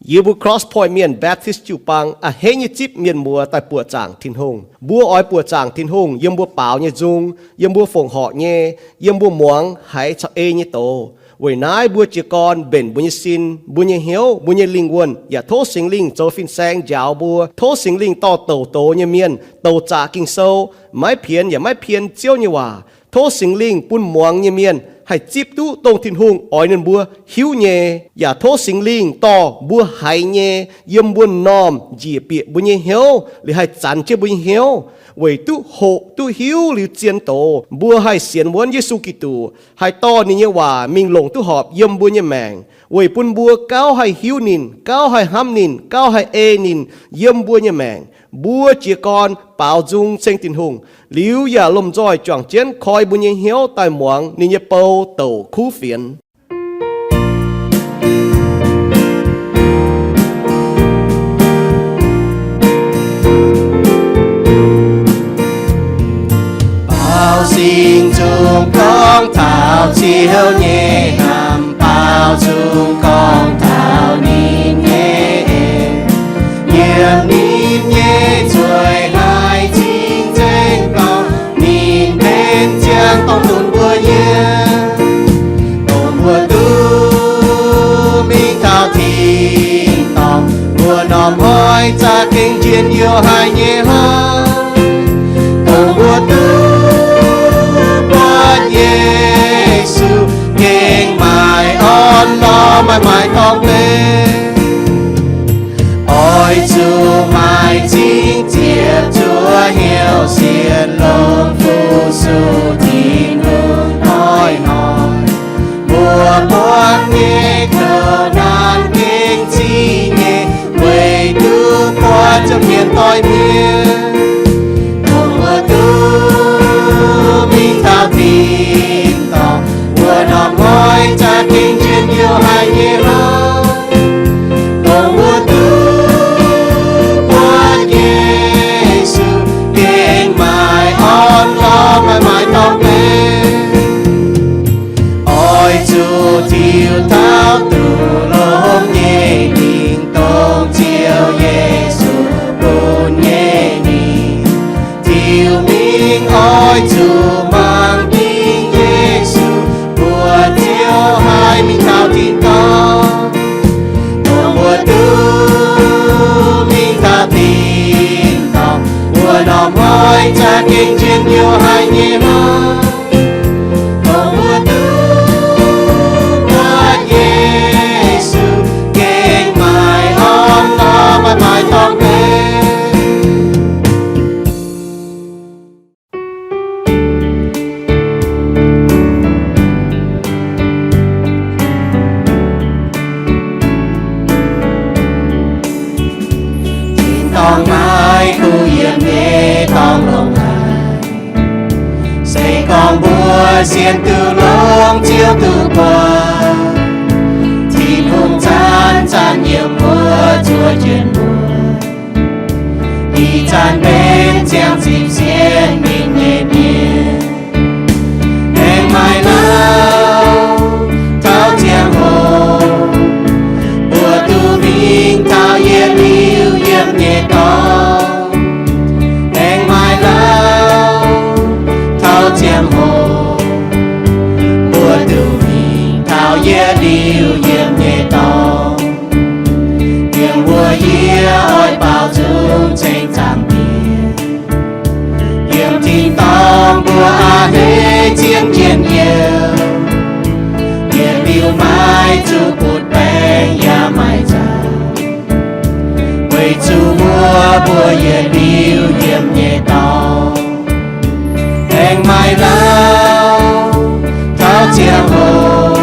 Yie mbuo Cross Point Mienh Baptist jiu-baang a'hneiv nyei zipv mienh muoz daaih buoqc zaangc Tin-Hungh. Mbuo oix buoqc zaangc Tin-Hungh yiem mbuo baaux nyei nzung, yiem mbuo fongc horc nyei, yiem mbuo muangx haiz caux ei nyei doz. Weic naaiv mbuo jiez gorn mbenc mbuo nyei sin, mbuo nyei hnyouv, mbuo nyei lingh wuonh, yaac tov Singx Lingh zoux fin-saeng njaaux mbuo. Tov Singx Lingh dorh douc doz nyei mienh, douc zaqc Ging-Sou, maiv pienx yaac maiv pien Ziouv nyei waac. Tov Singx Lingh bun muangx nyei mienh haih zipv duqv dongh Tin-Hungh oix ninh mbuo hiuv nyei, yaac tov Singx Lingh dorh mbuo haiz nyei yiem mbuo m'normh njiec bieqc mbuo nyei hnyouv, liuz haih zanx jienv mbuo nyei hnyouv, weic duqv hoqc duqv hiuv liuz zien doz, mbuo haih sienx wuonv Yesu Giduc, haih dorh ninh nyei waac mingh longc duqv horpc yiem mbuo nyei maengc, weic bun mbuo gauh haih hiuv ninh, gauh haih hnamv ninh, gauh haih ei ninh yiem mbuo nyei maengc. Mbuo jiez gorn baaux nzung ceng Tin-Hungh, liuz yaac lomh nzoih juangc jienv koi mbuo nyei hnyouv daaih muangx ninh nyei bou douc kuv fienx. Baaux singx nzung gorngv taux Ziouv nyei hnamv, baaux nzung gorngv taux ninh nyei en, yiem ninh nyei nzueic haiz cing-nzengc dorngc, ninh mbenc ziangx dorngc nunc mbuo yiem, dongh mbuo duqv mingh taux tin-dorngh, mbuo norm hnoi za'gengh njien-youh haic nyei hnangv. Dongh mbuo duqv buatc Yesu, gengh maaih orn-lorqc, maaih maaiz dorngh benx. Oix zuqc maaih zingh ziepc zuoqv hnyouv sienx longx fu-sux Tin-Hungh hnoi-hnoi. Mbuo buangv nyei kouv naanc gengh ziqc nyei, weic duqv buatc Ziouv mienh doic mienh. Dongh mbuo duqv mingh taux tin-dorngh, mbuo norm hnoi za'gengh njien-youh haic nyei hnangv. Dongh mbuo duqv buatc Yesu, gengh maaih orn-lorqc, maaih maaiz dorngh benx. Oix zuqc tiux taux duqv longx nyei mingh, dongh Ziouv Yesu bun nyei mingh. Tiux mingh oix zuqc mangc gaax Yesu, mbuo ziouc haih mingh taux tin-dorngh. Dongh mbuo duqv mingh taux tin-dorngh, mbuo norm hnoi za'gengh njien-youh haic nyei hnangv. Dongh mbuo duqv buatc Yesu, gengh maaih orn-lorqc, maaih maaiz dorngh benx. Tin-dorngh maiv kuv yiem nyei dorngh longx haic. Se gorngv mbuo sienx duqv longx, Ziouv duqv buatc, Tin-Hungh zanc-zanc yiem mbuo, zuov jienv mbuo. Ih zanc benx ziangh zipv sienx ninh nyei mienh. Aengx maaih lauh taux ziangh hoc, mbuo duqv mingh taux yietc liuz yiem nyei dorngx. Aengx maaih lauh taux ziangh hoc, mbuo duqv mingh taux yietc liuz yiem nyei dorngx. Yiem mbuo yie oix baaux nzung ceng Zaangc Diex. Yiem tin-dorngh mbuo a'hneiv zien njien-youh, yietc liuz maiv zuqc butv-baengc yaac maiv nzauh, weic zuqc mbuo, mbuo yietc liuz yiem nyei dorngx. Aengx maaih lauh taux ziangh hoc,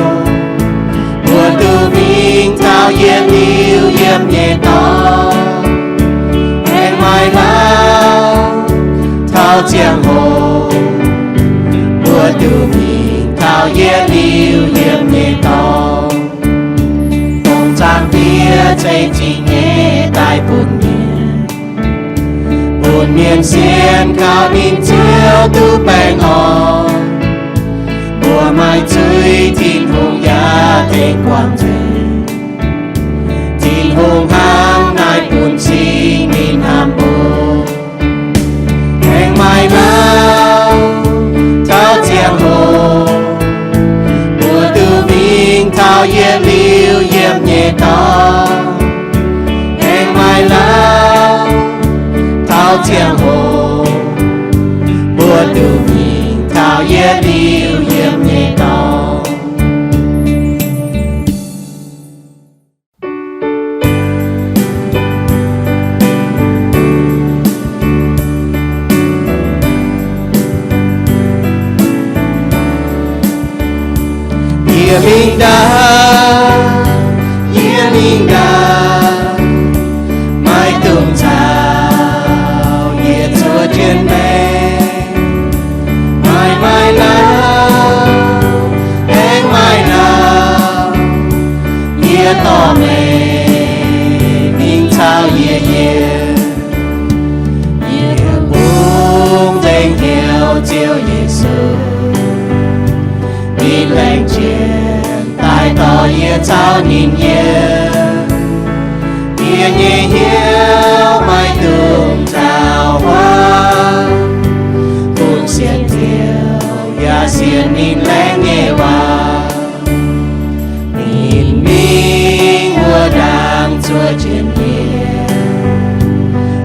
mbuo duqv mingh taux yietc liuz yiem nyei dorngx. Aengx maaih lauh taux ziangh hoc, mbuo duqv mingh taux yietc liuz yiem nyei dorngx. Dongh Zaangc Diex ceix zingh nyei daaih bun mienh, bun mienh sienx kaux ninh Ziouv duqv baengh orn. Mbuo maaih zuiz, Tin-Hungh yaac tengx guangc nzengc. Tin-Hungh ziangh hoc, mbuo duqv mingh taux yietc liuz yiem nyei dorngx. Yie mingh ndaangc, yie mingh ndaangc, maiv dungx caux yie zuov jienv maengc. Maaih maaih lauh, aengx maaih lauh, yie dorh meih mingh caux yie yiem. Yie bungx nzengc heuc Ziouv Yesu, ninh laengz zingh daaih dorh yie caux ninh yiem. Yie nyei hnyouv maiv dungx nzauh huaav, bun sienx Ziouv yaac sienx ninh laengz nyei waac. Ninh mingh wuov ndaangc zuov jienv yie,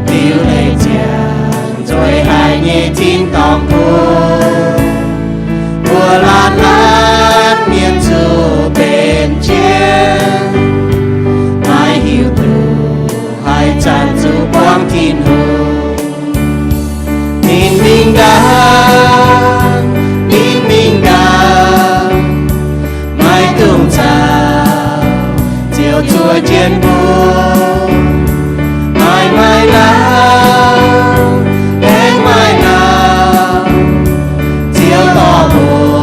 liuz leiz ziangx nzueic haic nyei tin-dorngh kuv. Mbuo laanh laanh mienh zuqc mbenc jienv, maiv hiuv duqv haaix zanc zuqc buangv Tin-Hungh. Ninh mingh ndaangc, ninh mingh ndaangc, maiv dungx caux Ziouv zuov jienv mbuo. Maaih maaih lauh, aengx maaih lauh, Ziouv dorh mbuo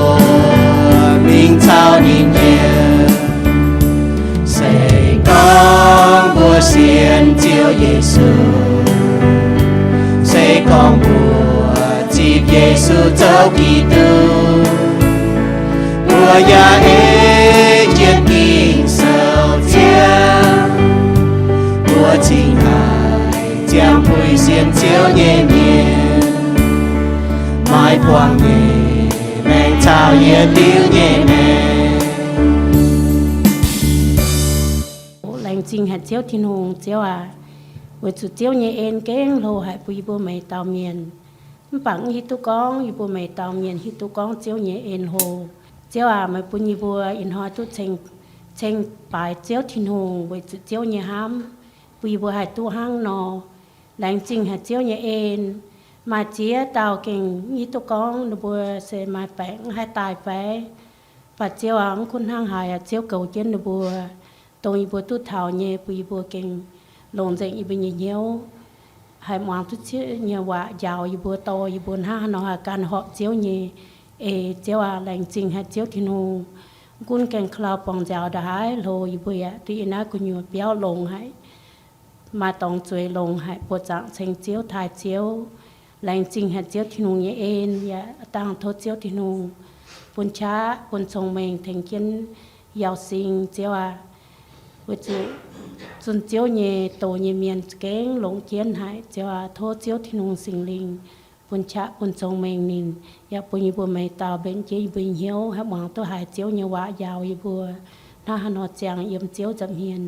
mingh caux ninh yiem. Se gorngv mbuo sienx Ziouv Yesu, se gorngv mbuo zipv Yesu zoux Giduc, mbuo yaac ei jienv Ging-Sou cietv, mbuo cingx haih ziangh puix sienx Ziouv nyei mienh, maiv buangh nyei maengc caux yietc liuz nyei maengc. Laengz zingh haic Ziouv Tin-Hungh, Ziouv aac, weic zuqc Ziouv nyei en gengh hlo haic bun yie mbuo meih dauh mienh. Mv baac mv hiuv duqv gorngv yie mbuo meih dauh mienh hiuv duqv gorngv Ziouv nyei en hlo. Ziouv aac, meih bun yie mbuo ih hnoi duqv ceng, ceng baaix Ziouv Tin-Hungh weic zuqc Ziouv nyei hnamv, bun yie mbuo haih duqv hnangv nor. Laengz zingh haic Ziouv nyei en. Maaih ziex dauh gengh mv hiuv duqv gorngv ninh mbuo se maaih baengc mv haih daaih fai. Mv baac Ziouv aac, mv gunv hnangv haaix, Ziouv goux jienv ninh mbuo, dongh yie mbuo duqv taux nyei, bun yie mbuo gengh longc nzengc yie mbuo nyei hnyouv haih muangx duqv Ziouv nyei waac njaaux yie mbuo, dorh yie mbuo hnangv haaix nor haih gan horpc Ziouv nyei. Eix Ziouv aac, laengz zingh haic Ziouv Tin-Hungh. Mv gunv gaengh ka'lauh buangh nziaaux ndongc haaix hlo, yie mbuo yaac duqv yiem naaiv gu'nyuoz biauv longx haic, maaih dorngx zueiz longx haic, buoqc zaangc ceng Ziouv, taaih Ziouv. Laengz zingh haic Ziouv Tin-Hungh nyei en, yaac dangh tov Ziouv Tin-Hungh bun qaqv bun cong-mengh tengx jienv Yauh Sing, Ziouv aac. Weic zuqc zunh Ziouv nyei doz nyei mienh za'gengh longx jienv haic, Ziouv aac. Tov Ziouv Tin-Hungh Singx Lingh bun qaqv bun cong-mengh ninh, yaac bun yie mbuo meih dauh mbenc jienv yie mbuo nyei hnyouv haih muangx duqv haiz Ziouv nyei waac njaaux yie mbuo hnangv haaix nor ziangh yiem Ziouv nza'hmien.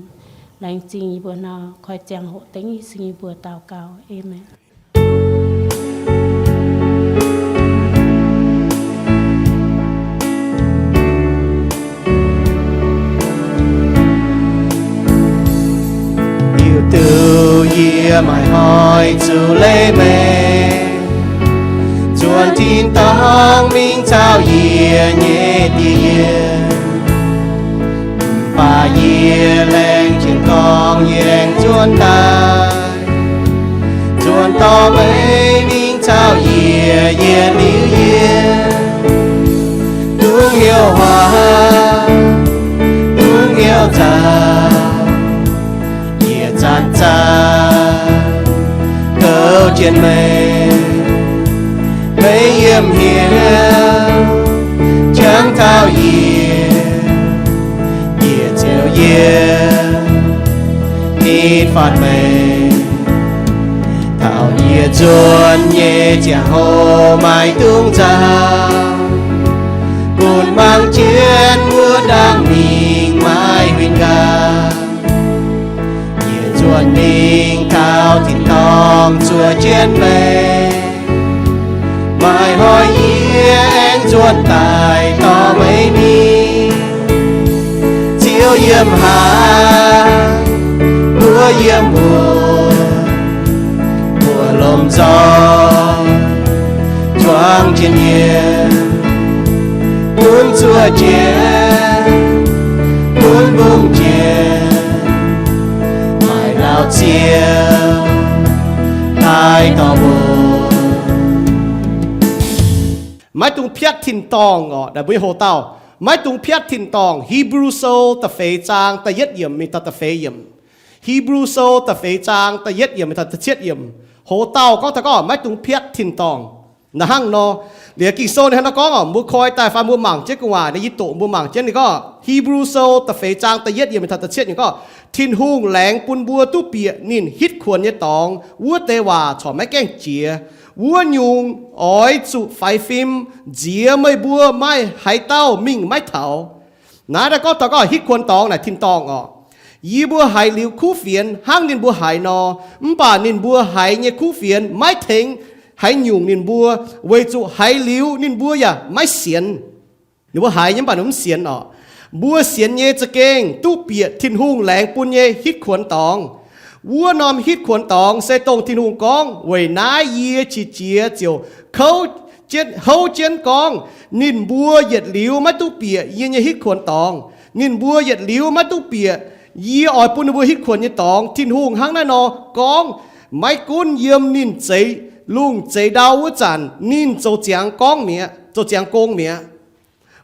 Laengz zingh yie mbuo nor, koi ziangh hoc dengv Yesu nyei mbuox daux gaux. Aamen. Liuz duqv yie maaih hnoi zuqc leiz maengc, nzuonx tin-dorngh mingh caux yie nyei Die Yiem. Mv baac yie laengz jienv gorngv yie aengx nzuonx daaih, nzuonx dorh meih mingh caux yie yietc liuz yiem. Dungx hnyouv huaav, dungx hnyouv nzauh, yie zanc-zanc goux jienv meih. Meih yiem hniev jangx taux yie, yie ziouc yiem nitv faanh meih. Taux yie nzuonx nyei ziangh hoc maiv dungx nzauh, bun mangc jienv wuov ndaangc mingh maiv huin nqaang. Yie nzuonx mingh taux tin-dorngh zuov jienv meih, maaih hnoi yie aengx nzuonx daaih dorh meih mingh. Ziouv yiem haaix, mbuo yiem wuov, mbuo lomh nzoih zuangx jienv yie, bun zuov jienv, bun mbungh jienv, maaih lauh Ziouv daaih dorh mbuo. Maiv dungx piatv tin-dorngh orqc, naaiv mbuo nyei hoc-dauh. Maiv dungx piatv tin-dorngh. Hipv^lu Sou da'feix zaang da'yietv yiemc mingh taux da'feix yiemc. Hipv^lu Sou da'feix zaang da'yietv yiemc mingh taux da'cietv yiemc. Hoc-dauh gorngv taux gorngv maiv dungx piatv tin-dorngh. Naaiv hnangv nor, liuz Ging-Sou ninh hnangv nor gorngv orqc, mbuo koi daaih fai mbuo mangc jienv gu'nguaaic naaiv, yie doqc mbuo mangc jienv ninh gorngv, Hipv^lu Sou da'feix zaang da'yietv yiemc mingh taux da'cietv yiemc gorngv, Tin-Hungh laengz bun mbuo duqv bieqc ninh hitv kuonx nyei dorngx wuov deix waac corc maiv gaengh jiex. Wuov nyungc oix zuqc faix fim nziex meih mbuo maaih haaix dauh mingh maiv taux. Naaiv daaih gorngv taux gorngv hitv kuonx dorngx naaic tin-dorngh orqc. Yie mbuo haiz liuz kuv fienx hnangv ninh mbuo haiz nor, mv baac ninh mbuo haiz nyei kuv fienx maiv tengx haaix nyungc ninh mbuo, weic zuqc haiz liuz ninh mbuo yaac maiv sienx. Ninh mbuo haiz nyei mv baac ninh mv sienx orqc. Mbuo sienx nyei za'gengh duqv bieqc Tin-Hungh laengz bun nyei hitv kuonx dorngx. Wuov norm hitv kuonx dorngx se dongh Tin-Hungh gorngv, Weic naaiv yie qiex jiez ziouc kouv jienv, houv jienv gorngv, ninh mbuo yietc liuz maiv duqv bieqc yie nyei hitv kuonx dorngx. Ninh mbuo yietc liuz maiv duqv bieqc yie oix bun ninh mbuo hitv kuonx nyei dorngx. Tin-Hungh hnangv naaiv nor gorngv. Maiv gunv yiem ninh zeix lungh zeix ndau wuov zanc ninh zoux ziangx gorngv mi'aqv, zoux ziangx gong mi'aqv.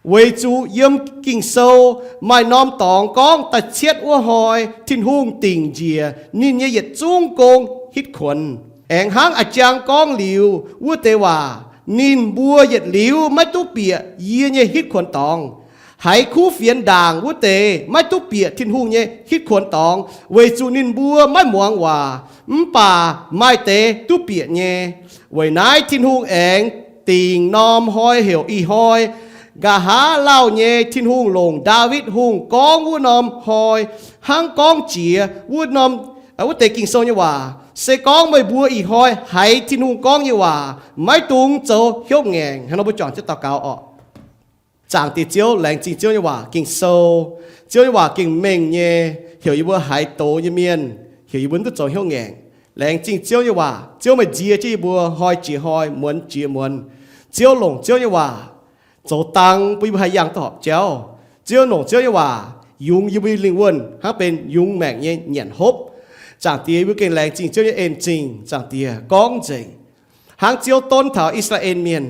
Weic zuqc yiem Ging-Sou maaih norm dorngx gorngv da'cietv wuov hnoi Tin-Hungh dingc njiec ninh nyei yietc zungv gong hitv kuonx. Aengx hnangv a'jang gorngv liuz wuov deix waac, ninh mbuo yietc liuz maiv duqv bieqc yie nyei hitv kuonx dorngx. Haiz kuv fienx ndaangc wuov deix maiv duqv bieqc Tin-Hungh nyei hitv kuonx dorngx, weic zuqc ninh mbuo maiv muangx waac. Mv baac maaih deix duqv bieqc nyei. Weic naaiv Tin-Hungh aengx dingc norm hnoi heuc ih hnoi. Nqa'haav lauh nyei Tin-Hungh longc Ndaawitv Hungh gorngv wuov norm hnoi, hnangv gorngv jiex wuov norm, wuov deix Ging-Sou nyei waac, se gorngv meih mbuo ih hnoi haiz Tin-Hungh gorngv nyei waac, maiv dungx zoux hnyouv ngaengc. Hnangv nor mbuo juangc jienv daux gaux orqc. Zaangc Diex Ziouv, laengz zingh Ziouv nyei waac Ging-Sou. Ziouv nyei waac gengh mengh nyei, heuc yie mbuo haiz doz nyei mienh, heuc yie mbuo mv duqv zoux hnyouv ngaengc. Laengz zingh Ziouv nyei waac. Ziouv meih nziex jienv yie mbuo hnoi jiex hnoi, muonz jiex muonz. Ziouv longc Ziouv nyei waac zoux dang bun yie mbuo haih yangh duqv horpc jauv. Ziouv longc Ziouv nyei waac yungz yie mbuo nyei lingh wuonh hnangv benx yungz maengc nyei nyanc hopv. Zaangc Diex, yie mbuo gengh laengz zingh Ziouv nyei en-zingh. Zaangc Diex, gorngv nzengc hnangv Ziouv donv taux I^saa^laa^en Mienh.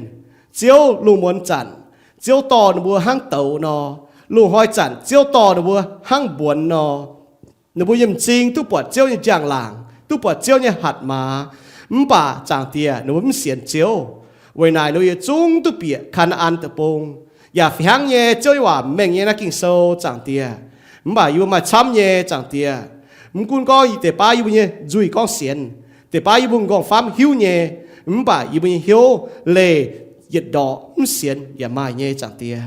Ziouv lungh muonz zanc, Ziouv dorh ninh mbuo hnangv douz nor, lungh hnoi zanc Ziouv dorh ninh mbuo hnangv mbuonx nor. Ninh mbuo yiem m'zing duqv buatc Ziouv nyei njang-laangc, duqv buatc Ziouv nyei hatc maaz. Mv baac Zaangc Diex, ninh mbuo mv sienx Ziouv. Weic naaic ninh mbuo yietc zungv duqv bieqc Kaa^naa^an Deic-Bung. Yaac fih hnangv nyei, Ziouv nyei waac mengh nyei naaiv Ging-Sou, Zaangc Diex. Mv baac yie mbuo maaih camv nyei, Zaangc Diex. Mv gunv gorngv deix baav yie mbuo nyei nzuih gorngv sienx, deix baav yie mbuo m'nqorngv famv hiuv nyei, mv baac yie mbuo nyei hnyouv leih yietc ndorqc mv sienx yaac maaih nyei, Zaangc Diex.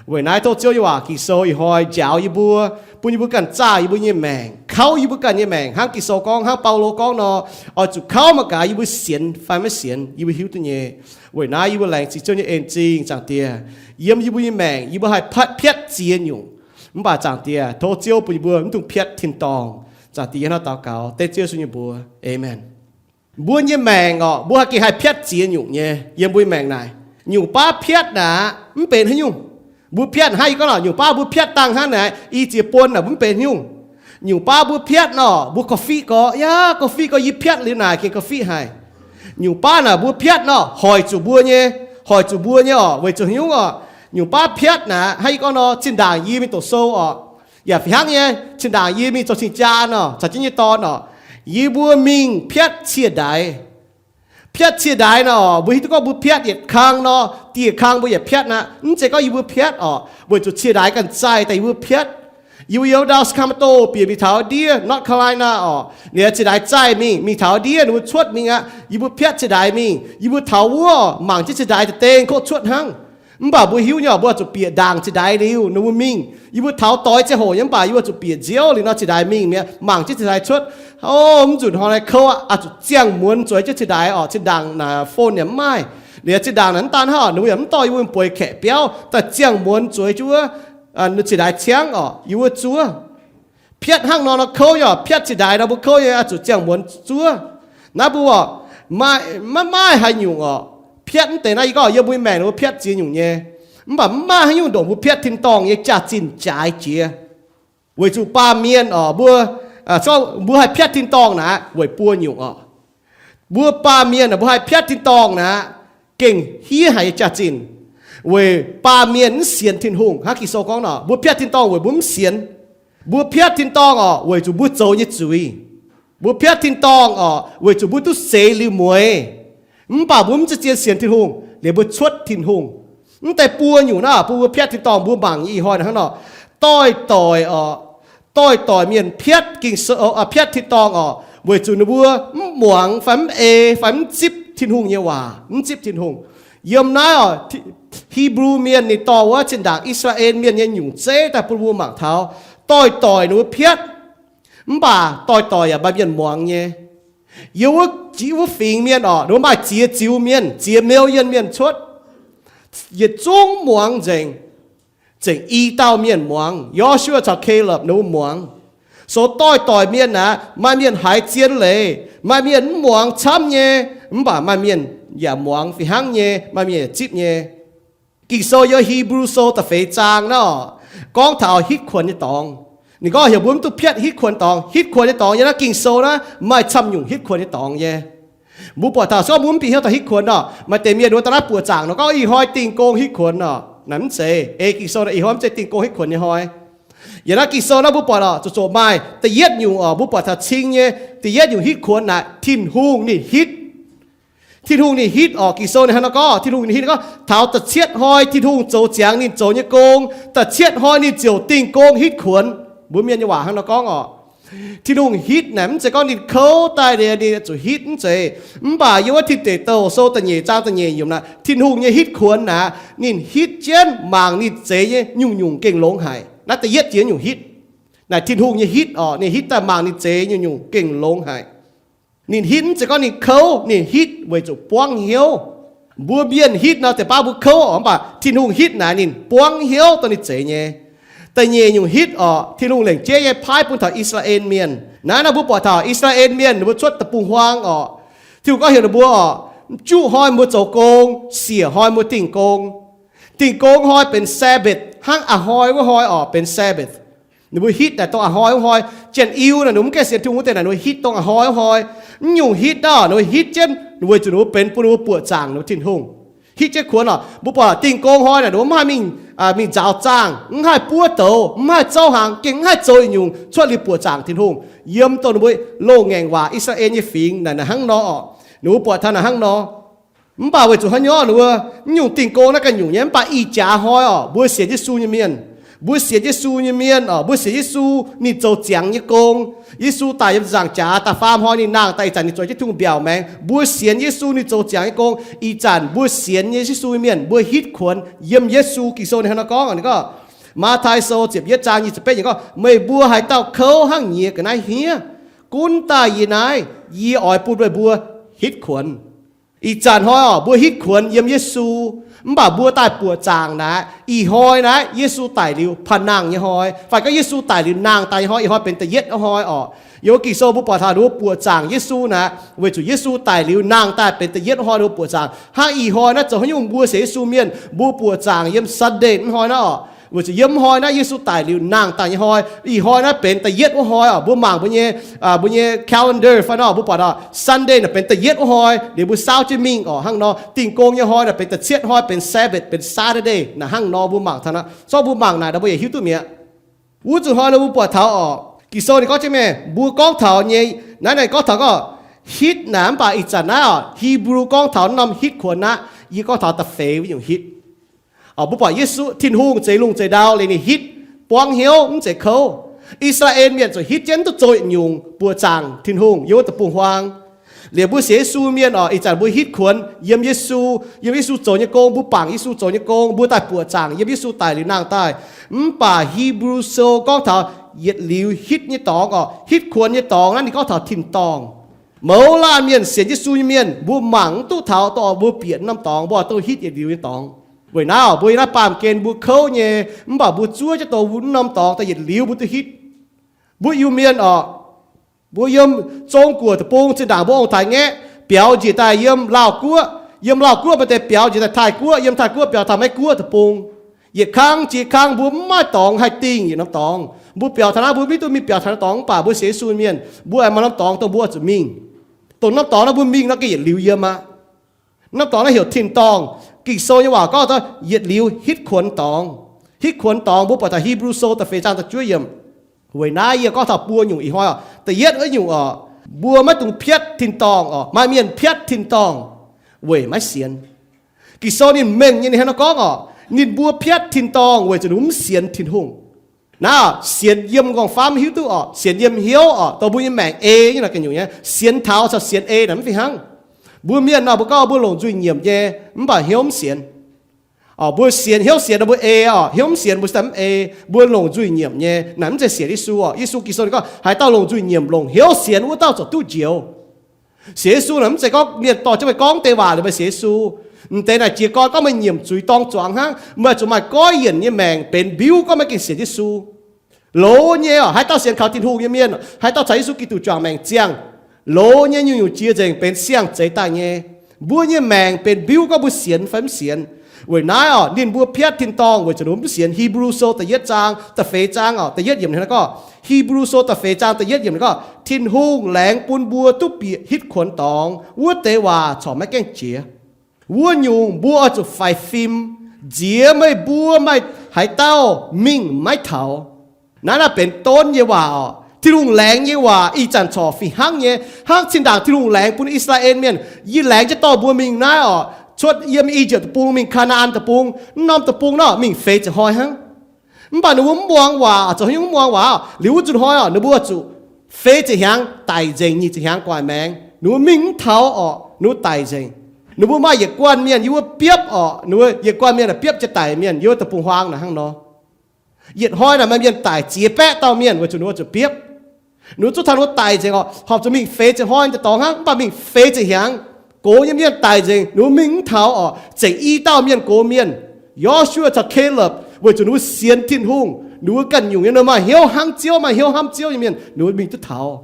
Weic naaiv tov Ziouv nyei waac Ging-Sou ih hnoi njaaux yie mbuo, bun yie mbuo ganh zaah yie mbuo nyei maengc, kauv yie mbuo ganh nyei maengc, hnangv Ging-Sou gorngv, hnangv Baulo gorngv nor, oix zuqc kauv mangc gaax yie mbuo sienx fai maiv sienx, yie mbuo hiuv duqv nyei. Weic naaiv yie mbuo laengz zingh Ziouv nyei en-zingh, Zaangc Diex. Yiem yie mbuo nyei maengc yie mbuo haih piatv ziex nyungc. Mv baac Zaangc Diex, tov Ziouv bun yie mbuo mv dungx piatv tin-dorngh. Zaangc Diex, yie hnangv daux gaux dengv Ziouv Yesu nyei mbuox. Aamen. Mbuo nyei maengc orqc, mbuo haih gengh haih piatv ziex nyungc nyei yiem mbuo nyei maengc naaic. Nyungc baav piatv naaic mv benx haaix nyungc. Mbuo piatv hnangv yie gorngv nor, nyungc baav mbuo piatv dangh hnangv naaic, i ziex buon naaic mbuo mv benx haaix nyungc. Nyungc baav mbuo piatv nor, mbuo korv-fiqv gorx, yaac korv-fiqv gorx, yie piatv liuz naaic gengh korv-fiqv haic. Nyungc baav naaic mbuo piatv nor, hoic zuqc mbuo nyei, hoic zuqc mbuo nyei orqc, weic zuqc haaix nyungc orqc. Nyungc baav piatv naaic hnangv yie gorngv nor, zinh ndaangc yie mingh doqc sou orqc, yaac fih hnangv nyei, zinh ndaangc yie mingh zoux cing-jaa nor, caux jienv nyei dorn orqc, yie mbuo mingh piatv cie ndaix. Piatv cie ndaix nor, mbuo hiuv duqv gorngv mbuo piatv yietc kang nor, dieh kang mbuo yaac piatv aqv. Mv zeiz gorngv yie mbuo piatv orqc, weic zuqc cie ndaix ganh zaih daaih yie mbuo piatv. Yie mbuo yiem ndau Sacramento bieqc mingh taux ndiev North Carolina orqc, ninh cie ndaix zaih mingh, mingh taux ndiev ninh mbuo cuotv mingh aqv. Yie mbuo piatv cie ndaix mingh, yie mbuo taux wuov mangc jienv cie ndaix daaih dengh koqv cuotv hnangv. Mv baac mbuo hiuv nyei, mbuo oix zuqc bieqc ndaangc zinh ndaix liuz ninh mbuo mingh. Yie mbuo taux doix ziangh hoc nyei, mv baac yie mbuo zuqc bieqc nziouv liuz nor zinh ndaix mingh mi'aqv, mangc jienv zinh ndaix cuotv. O, mv nzunc hnoi naaiv kouv aqv, oix zuqc ziangh muonz zueiz jienv zinh ndaix oc. Zinh ndaangc naaic phone yaac mv maaih. Liuz zinh ndaangc naaic mv daan hnangv, ninh mbuo yaac mv dorh yie mbuo bueix kaeqv biauv, daaih ziangh muonz zueiz jienv wuov, ninh zinh ndaix ciangv oc, yie mbuo zuov. Piatv hnangv nor nor kouv nyei, piatv zinh ndaix nor mbuo kouv nyei, oix zuqc ziangh muonz zuov. Naaiv mbuo oc, maiv maaih haaix nyungc oc. Piatv mv deix naaiv, yie gorngv yiem mbuo maengc ninh mbuo piatv ziex nyungc nyei. Mv baac mv maaih haaix nyungc ndongc mbuo piatv tin-dorngh nyei jaax-zinh jaaix jiex. Weic zuqc baamh mienh oc, mbuo, mbuo haih piatv tin-dorngh naaic weic buo nyungc oc. Mbuo baamh mienh aah, mbuo haih piatv tin-dorngh naaic, gengh hiev haic nyei jaax-zinh, weic baamh mienh mv sienx Tin-Hungh. Hnangv Ging-Sou gorngv nor, mbuo piatv tin-dorngh weic mbuo mv sienx. Mbuo piatv tin-dorngh oc, weic zuqc mbuo zoux nyei zuiz. Mbuo piatv tin-dorngh oc, weic zuqc mbuo duqv seix liuz mueiz. Mv baac mbuo mv zeiz zien sienx Tin-Hungh, liuz mbuo cuotv Tin-Hungh. Mv deix buo nyungc naaiv bun mbuo piatv tin-dorngh, mbuo mangc nyei ih hnoi hnangv nor, doix-doix oc, doix-doix mienh piatv Ging-Sou, piatv tin-dorngh oc, weic zuqc ninh mbuo mv muangx fai mv ei fai mv zipv Tin-Hungh nyei waac, mv zipv Tin-Hungh. Yiem naaiv oc, Hipv^lu Mienh ninh dorh wuov zinh ndaangc I^saa^laa^en Mienh nyei nyungc zeiv daaih bun mbuo mangc taux, doix-doix ninh mbuo piatv, mv baac doix-doix yaac maaih mienh muangx nyei. Yiem wuov, wuov fingx mienh oc, ninh mbuo maaih ziex ziux mienh, ziex million mienh cuotv, yietc zungv muangx nzengc. Zengc i dauh mienh muangx, Yo^su^waa caux Kalopv ninh mbuo muangx. Sou doix-doix mienh aeqv, maaih mienh haiz zien leiz, maaih mienh mv muangx camv nyei, mv baac maaih mienh yaac muangx fih hnangv nyei, maaih mienh yaac zipv nyei. Ging-Sou yiem Hipv^lu Sou da'feix zaang naaiv oc, gorngv taux hitv kuonx nyei dorngx. Ninh gorngv heuc mbuo mv duqv piatv hitv kuonx dorngx. Hitv kuonx nyei dorngx yiem naaiv Ging-Sou naaiv maaih camv nyungc hitv kuonx nyei dorngx nyei. Mbuo buatc taux, se gorngv mbuo mv bieqc hnyouv taux hitv kuonx nor, maaih deix mienh wuov daaih naaiv buoqc zaangc nor gorngv ih hnoi dingh gong hitv kuonx nor. Naaiv mv zeiz. Ei Ging-Sou naaiv ih hnoi mv zeiz dingh gong hitv kuonx nyei hnoi. Yiem naaiv Ging-Sou naaiv mbuo buatc oc, zuqc zoqc maaih da'yietv nyungc oc, mbuo buatc taux cing nyei da'yietv nyungc hitv kuonx naaic, Tin-Hungh ninh hitv. Tin-Hungh ninh hitv oc. Ging-Sou ninh hnangv nor gorngv, Tin-Hungh ninh hitv gorngv taux da'cietv hnoi Tin-Hungh zoux ziangx ninh zoux nyei gong, da'cietv hnoi ninh ziouc dingh gong hitv kuonx. Mbuo mienh nyei waac hnangv nor gorngv oc. Tin-Hungh hitv naaic mv zeiz gorngv ninh kouv daaih liuz ninh zuqc hitv, mv zeiz. Mv baac yiem wuov Tin Deic Douh Sou da'nyeic zaang da'nyeic yiemc naaic, Tin-Hungh nyei hitv kuonx naaic, ninh hitv jienv mangc ninh zeix nyei nyungc-nyungc gengh longx haic. Naaiv da'yietv jiex nyungc hitv. Naaic Tin-Hungh nyei hitv oc, ninh hitv daaih mangc ninh zeix nyungc-nyungc gengh longx haic. Ninh hitv mv zeiz gorngv ninh kouv, ninh hitv weic zuqc buangv hnyouv. Mbuo mienh hitv nor deix baav mbuo kouv oc, mv baac Tin-Hungh hitv naaic ninh buangv hnyouv dongh ninh zeix nyei. Da'nyeic nyungc hitv oc, Tin-Hungh lengc jeiv nyei paaiv bun taux I^saa^laa^en Mienh. Naaiv nor mbuo buatc taux I^saa^laa^en Mienh ninh mbuo cuotv deic-bung-huaang oc, Tin-Hungh gorngv heuc ninh mbuo oc, juqv hnoi mbuo zoux gong, siec hnoi mbuo dingh gong. Dingh gong hnoi benx Sabbath, hnangv a'hnoi wuov hnoi oc benx Sabbath. Ninh mbuo hitv naaic dongh a'hnoi wuov hnoi. Janx-Iu naaic ninh mbuo mv gaengh sienx Tin-Hungh wuov deix naaic ninh mbuo hitv dongh a'hnoi wuov hnoi. Mv nyungc hitv naaic ninh mbuo hitv jienv weic zuqc ninh mbuo benx bun ninh mbuo buoqc zaangc ninh mbuo Tin-Hungh. Hitv jienv kuonx oc. Mbuo buatc dingh gong hnoi naaic ninh mbuo mv haih mingh, mingh nzaaux zaangh, mv haih buov douz, mv haih zouv hnaangx, gengh mv haih zoux yietc nyungc cuotv liuz buoqc zaangc Tin-Hungh. Yiem dongh ninh mbuo loz-ngaengc waac I^saa^laa^en nyei fingx naaic hnangv nor oc. Ninh mbuo buatc taux naaic hnangv nor. Mv baac weic zuqc haaix nyungc ninh mbuo, mv nyungc dingh gong naaiv ganh nyungc nyei, mv baac ih jaax hnoi oc, mbuo sienx Yesu nyei mienh, mbuo sienx Yesu nyei mienh oc, mbuo sienx Yesu ninh zoux ziangx nyei gong. Yesu daic yiem nzaangc jaax da'faam hnoi ninh nangh daaih, ih zanc ninh zueiz jienv Tin-Hungh mbiaauc maengx. Mbuo sienx Yesu ninh zoux ziangx nyei gong. Ih zanc mbuo sienx nyei Yesu nyei mienh mbuo hitv kuonx yiem Yesu. Ging-Sou ninh hnangv nor gorngv, ninh gorngv, Matv^tai Sou ziepc yietv zaang nyic ziepc betv yiemc gorngv, Meih mbuo haaix dauh kouv hnangv nyiex ga'naaiv hniev, gunv daaih yie naaiv, yie oix bun meih mbuo hitv kuonx. Ih zanc hnoi oc, mbuo hitv kuonx yiem Yesu, mv baac mbuo daaih buoqc zaangc naaiv, ih hnoi naaiv Yesu daic liuz panh nangh nyei hnoi, fai gorngv Yesu daic liuz nangh daaih nyei hnoi, ih hnoi benx da'yietv hnoi oc. Yiem Ging-Sou mbuo buatc taux ninh mbuo buoqc zaangc Yesu naaiv weic zuqc Yesu daic liuz nangh daaih benx da'yietv hnoi ninh mbuo buoqc zaangc. Hnangv ih hnoi naaiv zoux haaix nyungc mbuo sienx Yesu mienh mbuo buoqc zaangc yiem Sunday hnoi naaiv oc, weic zuqc yiem hnoi naaiv Yesu daic liuz nangh daaih nyei hnoi. Ih hnoi naaiv benx da'yietv wuov hnoi oc. Mbuo mangc mbuo nyei, mbuo nyei calendar fai nor mbuo buatc oc, Sunday naaiv benx da'yietv wuov hnoi, liuz mbuo saauv jienv mingh oc. Hnangv nor dingh gong nyei hnoi naaiv benx da'cietv hnoi, benx Sabbath, benx Saturday naaiv. Hnangv nor mbuo mangc taux naaiv, zorqv mbuo mangc naaic nor mbuo yietc hiuv duqv mi'aqv. Wuov zuqc hnoi nor mbuo buatc taux oc, Ging-Sou ninh gorngv jienv mienh mbuo gorngv taux nyei, naaiv naaic gorngv taux gorngv hitv naaic, mv baac ih zanc naaiv oc, Hipv^lu gorngv taux norm hitv kuonx aqv. Yie gorngv taux da'feix wuov nyungc hitv. Mbuo buatc Yesu, Tin-Hungh zeix lungh zeix ndau liuz ninh hitv, buangv hnyouv, mv zeiz kouv. I^saa^laa^en mienh zuqc hitv jienv duqv zoux yietc nyungc buoqc zaangc Tin-Hungh yiem wuov deic-bung-huaang. Liuz mbuo sienx Yesu mienh oc, ih zanc mbuo hitv kuonx yiem Yesu, yiem Yesu zoux nyei gong, mbuo bangc Yesu zoux nyei gong, mbuo daaih buoqc zaangc yiem Yesu daic liuz nangh daaih. Mv baac Hebrew Sou gorngv taux yietc liuz hitv nyei dorngx oc, hitv kuonx nyei dorngx naaiv ninh gorngv taux tin-dorngh. Mouz laanh mienh, sienx Yesu nyei mienh, mbuo mangc mv duqv taux dongh mbuo bieqc norm dorngx mbuo oix dongh hitv yietc liuz nyei dorngx. Weic naaiv oc, mbuo yiem naaiv baamh gen mbuo kouv nyei, mv baac mbuo zuov jienv dongh mbuo norm dorngx daaih yietc liuz mbuo duqv hitv. Mbuo Iu-Mienh oc, mbuo yiem Zong-Guoqv deic-bung, zinh ndaangc mbuo ong-taaix ngaeqv biaux njiec daaih yiem Laauh Guoqv, yiem Laauh Guoqv maaih deix biaux njiec daaih Taiv-Guoqv, yiem Taiv-Guoqv biaux taux Meiv-Guoqv deic-bung. Yietc kangv jiex kangv mbuo mv maaih dorngx haih dingh yietc norm dorngx. Mbuo biaux taux naaiv mbuo mv hiuv duqv mingh biaux taux norm dorngx, mv baac mbuo sienx Yesu mienh, mbuo aengx maaih norm dorngx dongh mbuo oix zuqc mingh. Dongh norm dorngx naaiv mbuo mingh nor gengh yietc liuz yiem aqv. Norm dorngx naaiv heuc tin-dorngh. Ging-Sou nyei waac gorngv daaih yietc liuz hitv kuonx dorngx. Hitv kuonx dorngx mbuo buatc taux Hebrew Sou da'feix zaang da'juov yiemc. Weic naaiv yie gorngv taux buo nyungc ih hnoi oc. Da'yietv wuov nyungc oc, mbuo maiv dungx piatv tin-dorngh oc. Maaih mienh piatv tin-dorngh weic maiv sienx. Ging-Sou ninh mengh nyei ninh hnangv nor gorngv oc, ninh mbuo piatv tin-dorngh weic zuqc ninh mv sienx Tin-Hungh. Naaiv sienx yiem nqorngv-famv hiuv duqv oc, sienx yiem hnyouv oc, dongh mbuo nyei maengc ei nyei naaic ga'nyungc nyei. Sienx taux caux sienx ei naaic mv fih hnangv. Mbuo mienh nor mbuo gorngv mbuo longc nzuih nyiemc nyei, mv baac hnyouv mv sienx. Mbuo sienx, hnyouv sienx nor mbuo ei oc, hnyouv mv sienx mbuo se daaih mv ei. Mbuo longc nzuih nyiemc nyei naaic mv zeiz sienx Yesu oc. Yesu Ging-Sou ninh gorngv haaix dauh longc nzuih nyiemc longc hnyouv sienx wuov dauh ziouc duqv njoux. Sienx Yesu naaic mv zeiz gorngv mienh dorh jienv meih gorngv deix waac liuz meih sienx Yesu. M'deix naaic jiez gorn gorngv meih nyiemc zuiz dorng zuangx hnangv, meih zuqc maaih goiv yienc nyei maengc benx mbiuv gorngv meih gengh sienx Yesu. Loz nyei oc, haaix dauh sienx kaux Tin-Hungh nyei mienh, haaix dauh caux Yesu Giduc juangc maengc ziangh, loz nyei nyungc-nyungc jiex nzengc benx siang-zeix daaih nyei. Mbuo nyei maengc benx mbiuv gorngv mbuo sienx fai mv sienx. Weic naaiv oc, ninh mbuo piatv tin-dorngh weic zuqc ninh mbuo mv sienx. Hipv^lu Sou da'yietv zaang, da'feix zaang oc, da'yietv yiemc hnangv naaiv gorngv, Hipv^lu Sou da'feix zaang da'yietv yiemc naaiv gorngv, Tin-Hungh laengz bun mbuo duqv bieqc hitv kuonx dorngx. Wuov deix waac corc maiv gaengh jiex. Wuov nyungc mbuo oix zuqc faix fim, nziex meih mbuo maaih haaix dauh mingh maiv taux. Naaiv naaiv benx donv nyei waac oc. Tin-Hungh laengz nyei waac ih zanc corc fih hnangv nyei. Hnangv zinh ndaangc Tin-Hungh laengz bun I^saa^laa^en Mienh, yie laengz jienv dorh mbuo mingh naaiv oc, cuotv yiem I^yipv Deic-Bung mingh Kaa^naa^an Deic-Bung. Mv norm deic-bung nor mingh feix ziepc hnoi hnangv. Mv baac ninh mbuo mv muangx waac, zoux haaix nyungc mv muangx waac oc. Liuz wuov zuqc hnoi oc, ninh mbuo zuqc feix ziepc hnyangx daic nzengc, nyic ziepc hnyangx gu'nguaaic maengx. Ninh mbuo mingh mv taux oc, ninh mbuo daic nzengc. Ninh mbuo maaih yietc guanh mienh yiem wuov biopv oc, ninh mbuo yietc guanh mienh aah, biopv jiex daic mienh yiem wuov deic-bung-huaang naaic hnangv nor. Yietc hnoi naaic maaih mienh daic ziex baeqv dauh mienh weic zuqc ninh mbuo zuqc biopv. Ninh mbuo zuqc taux ninh mbuo daic nzengc oc, horpc zuqc mingh feix ziepc hnoi nyei dorngx hnangv, mv baac mingh feix ziepc hnyangx, gox nyei mienh daic nzengc, ninh mbuo mingh mv taux oc, zengc i dauh mienh gox mienh, Yo^su^waa caux Kalapv, weic zuqc ninh mbuo sienx Tin-Hungh, ninh mbuo ganh nyungc nyei, ninh maaih hnyouv hnangv Ziouv, maaih hnyouv hnamv Ziouv nyei mienh, ninh mbuo mingh duqv taux.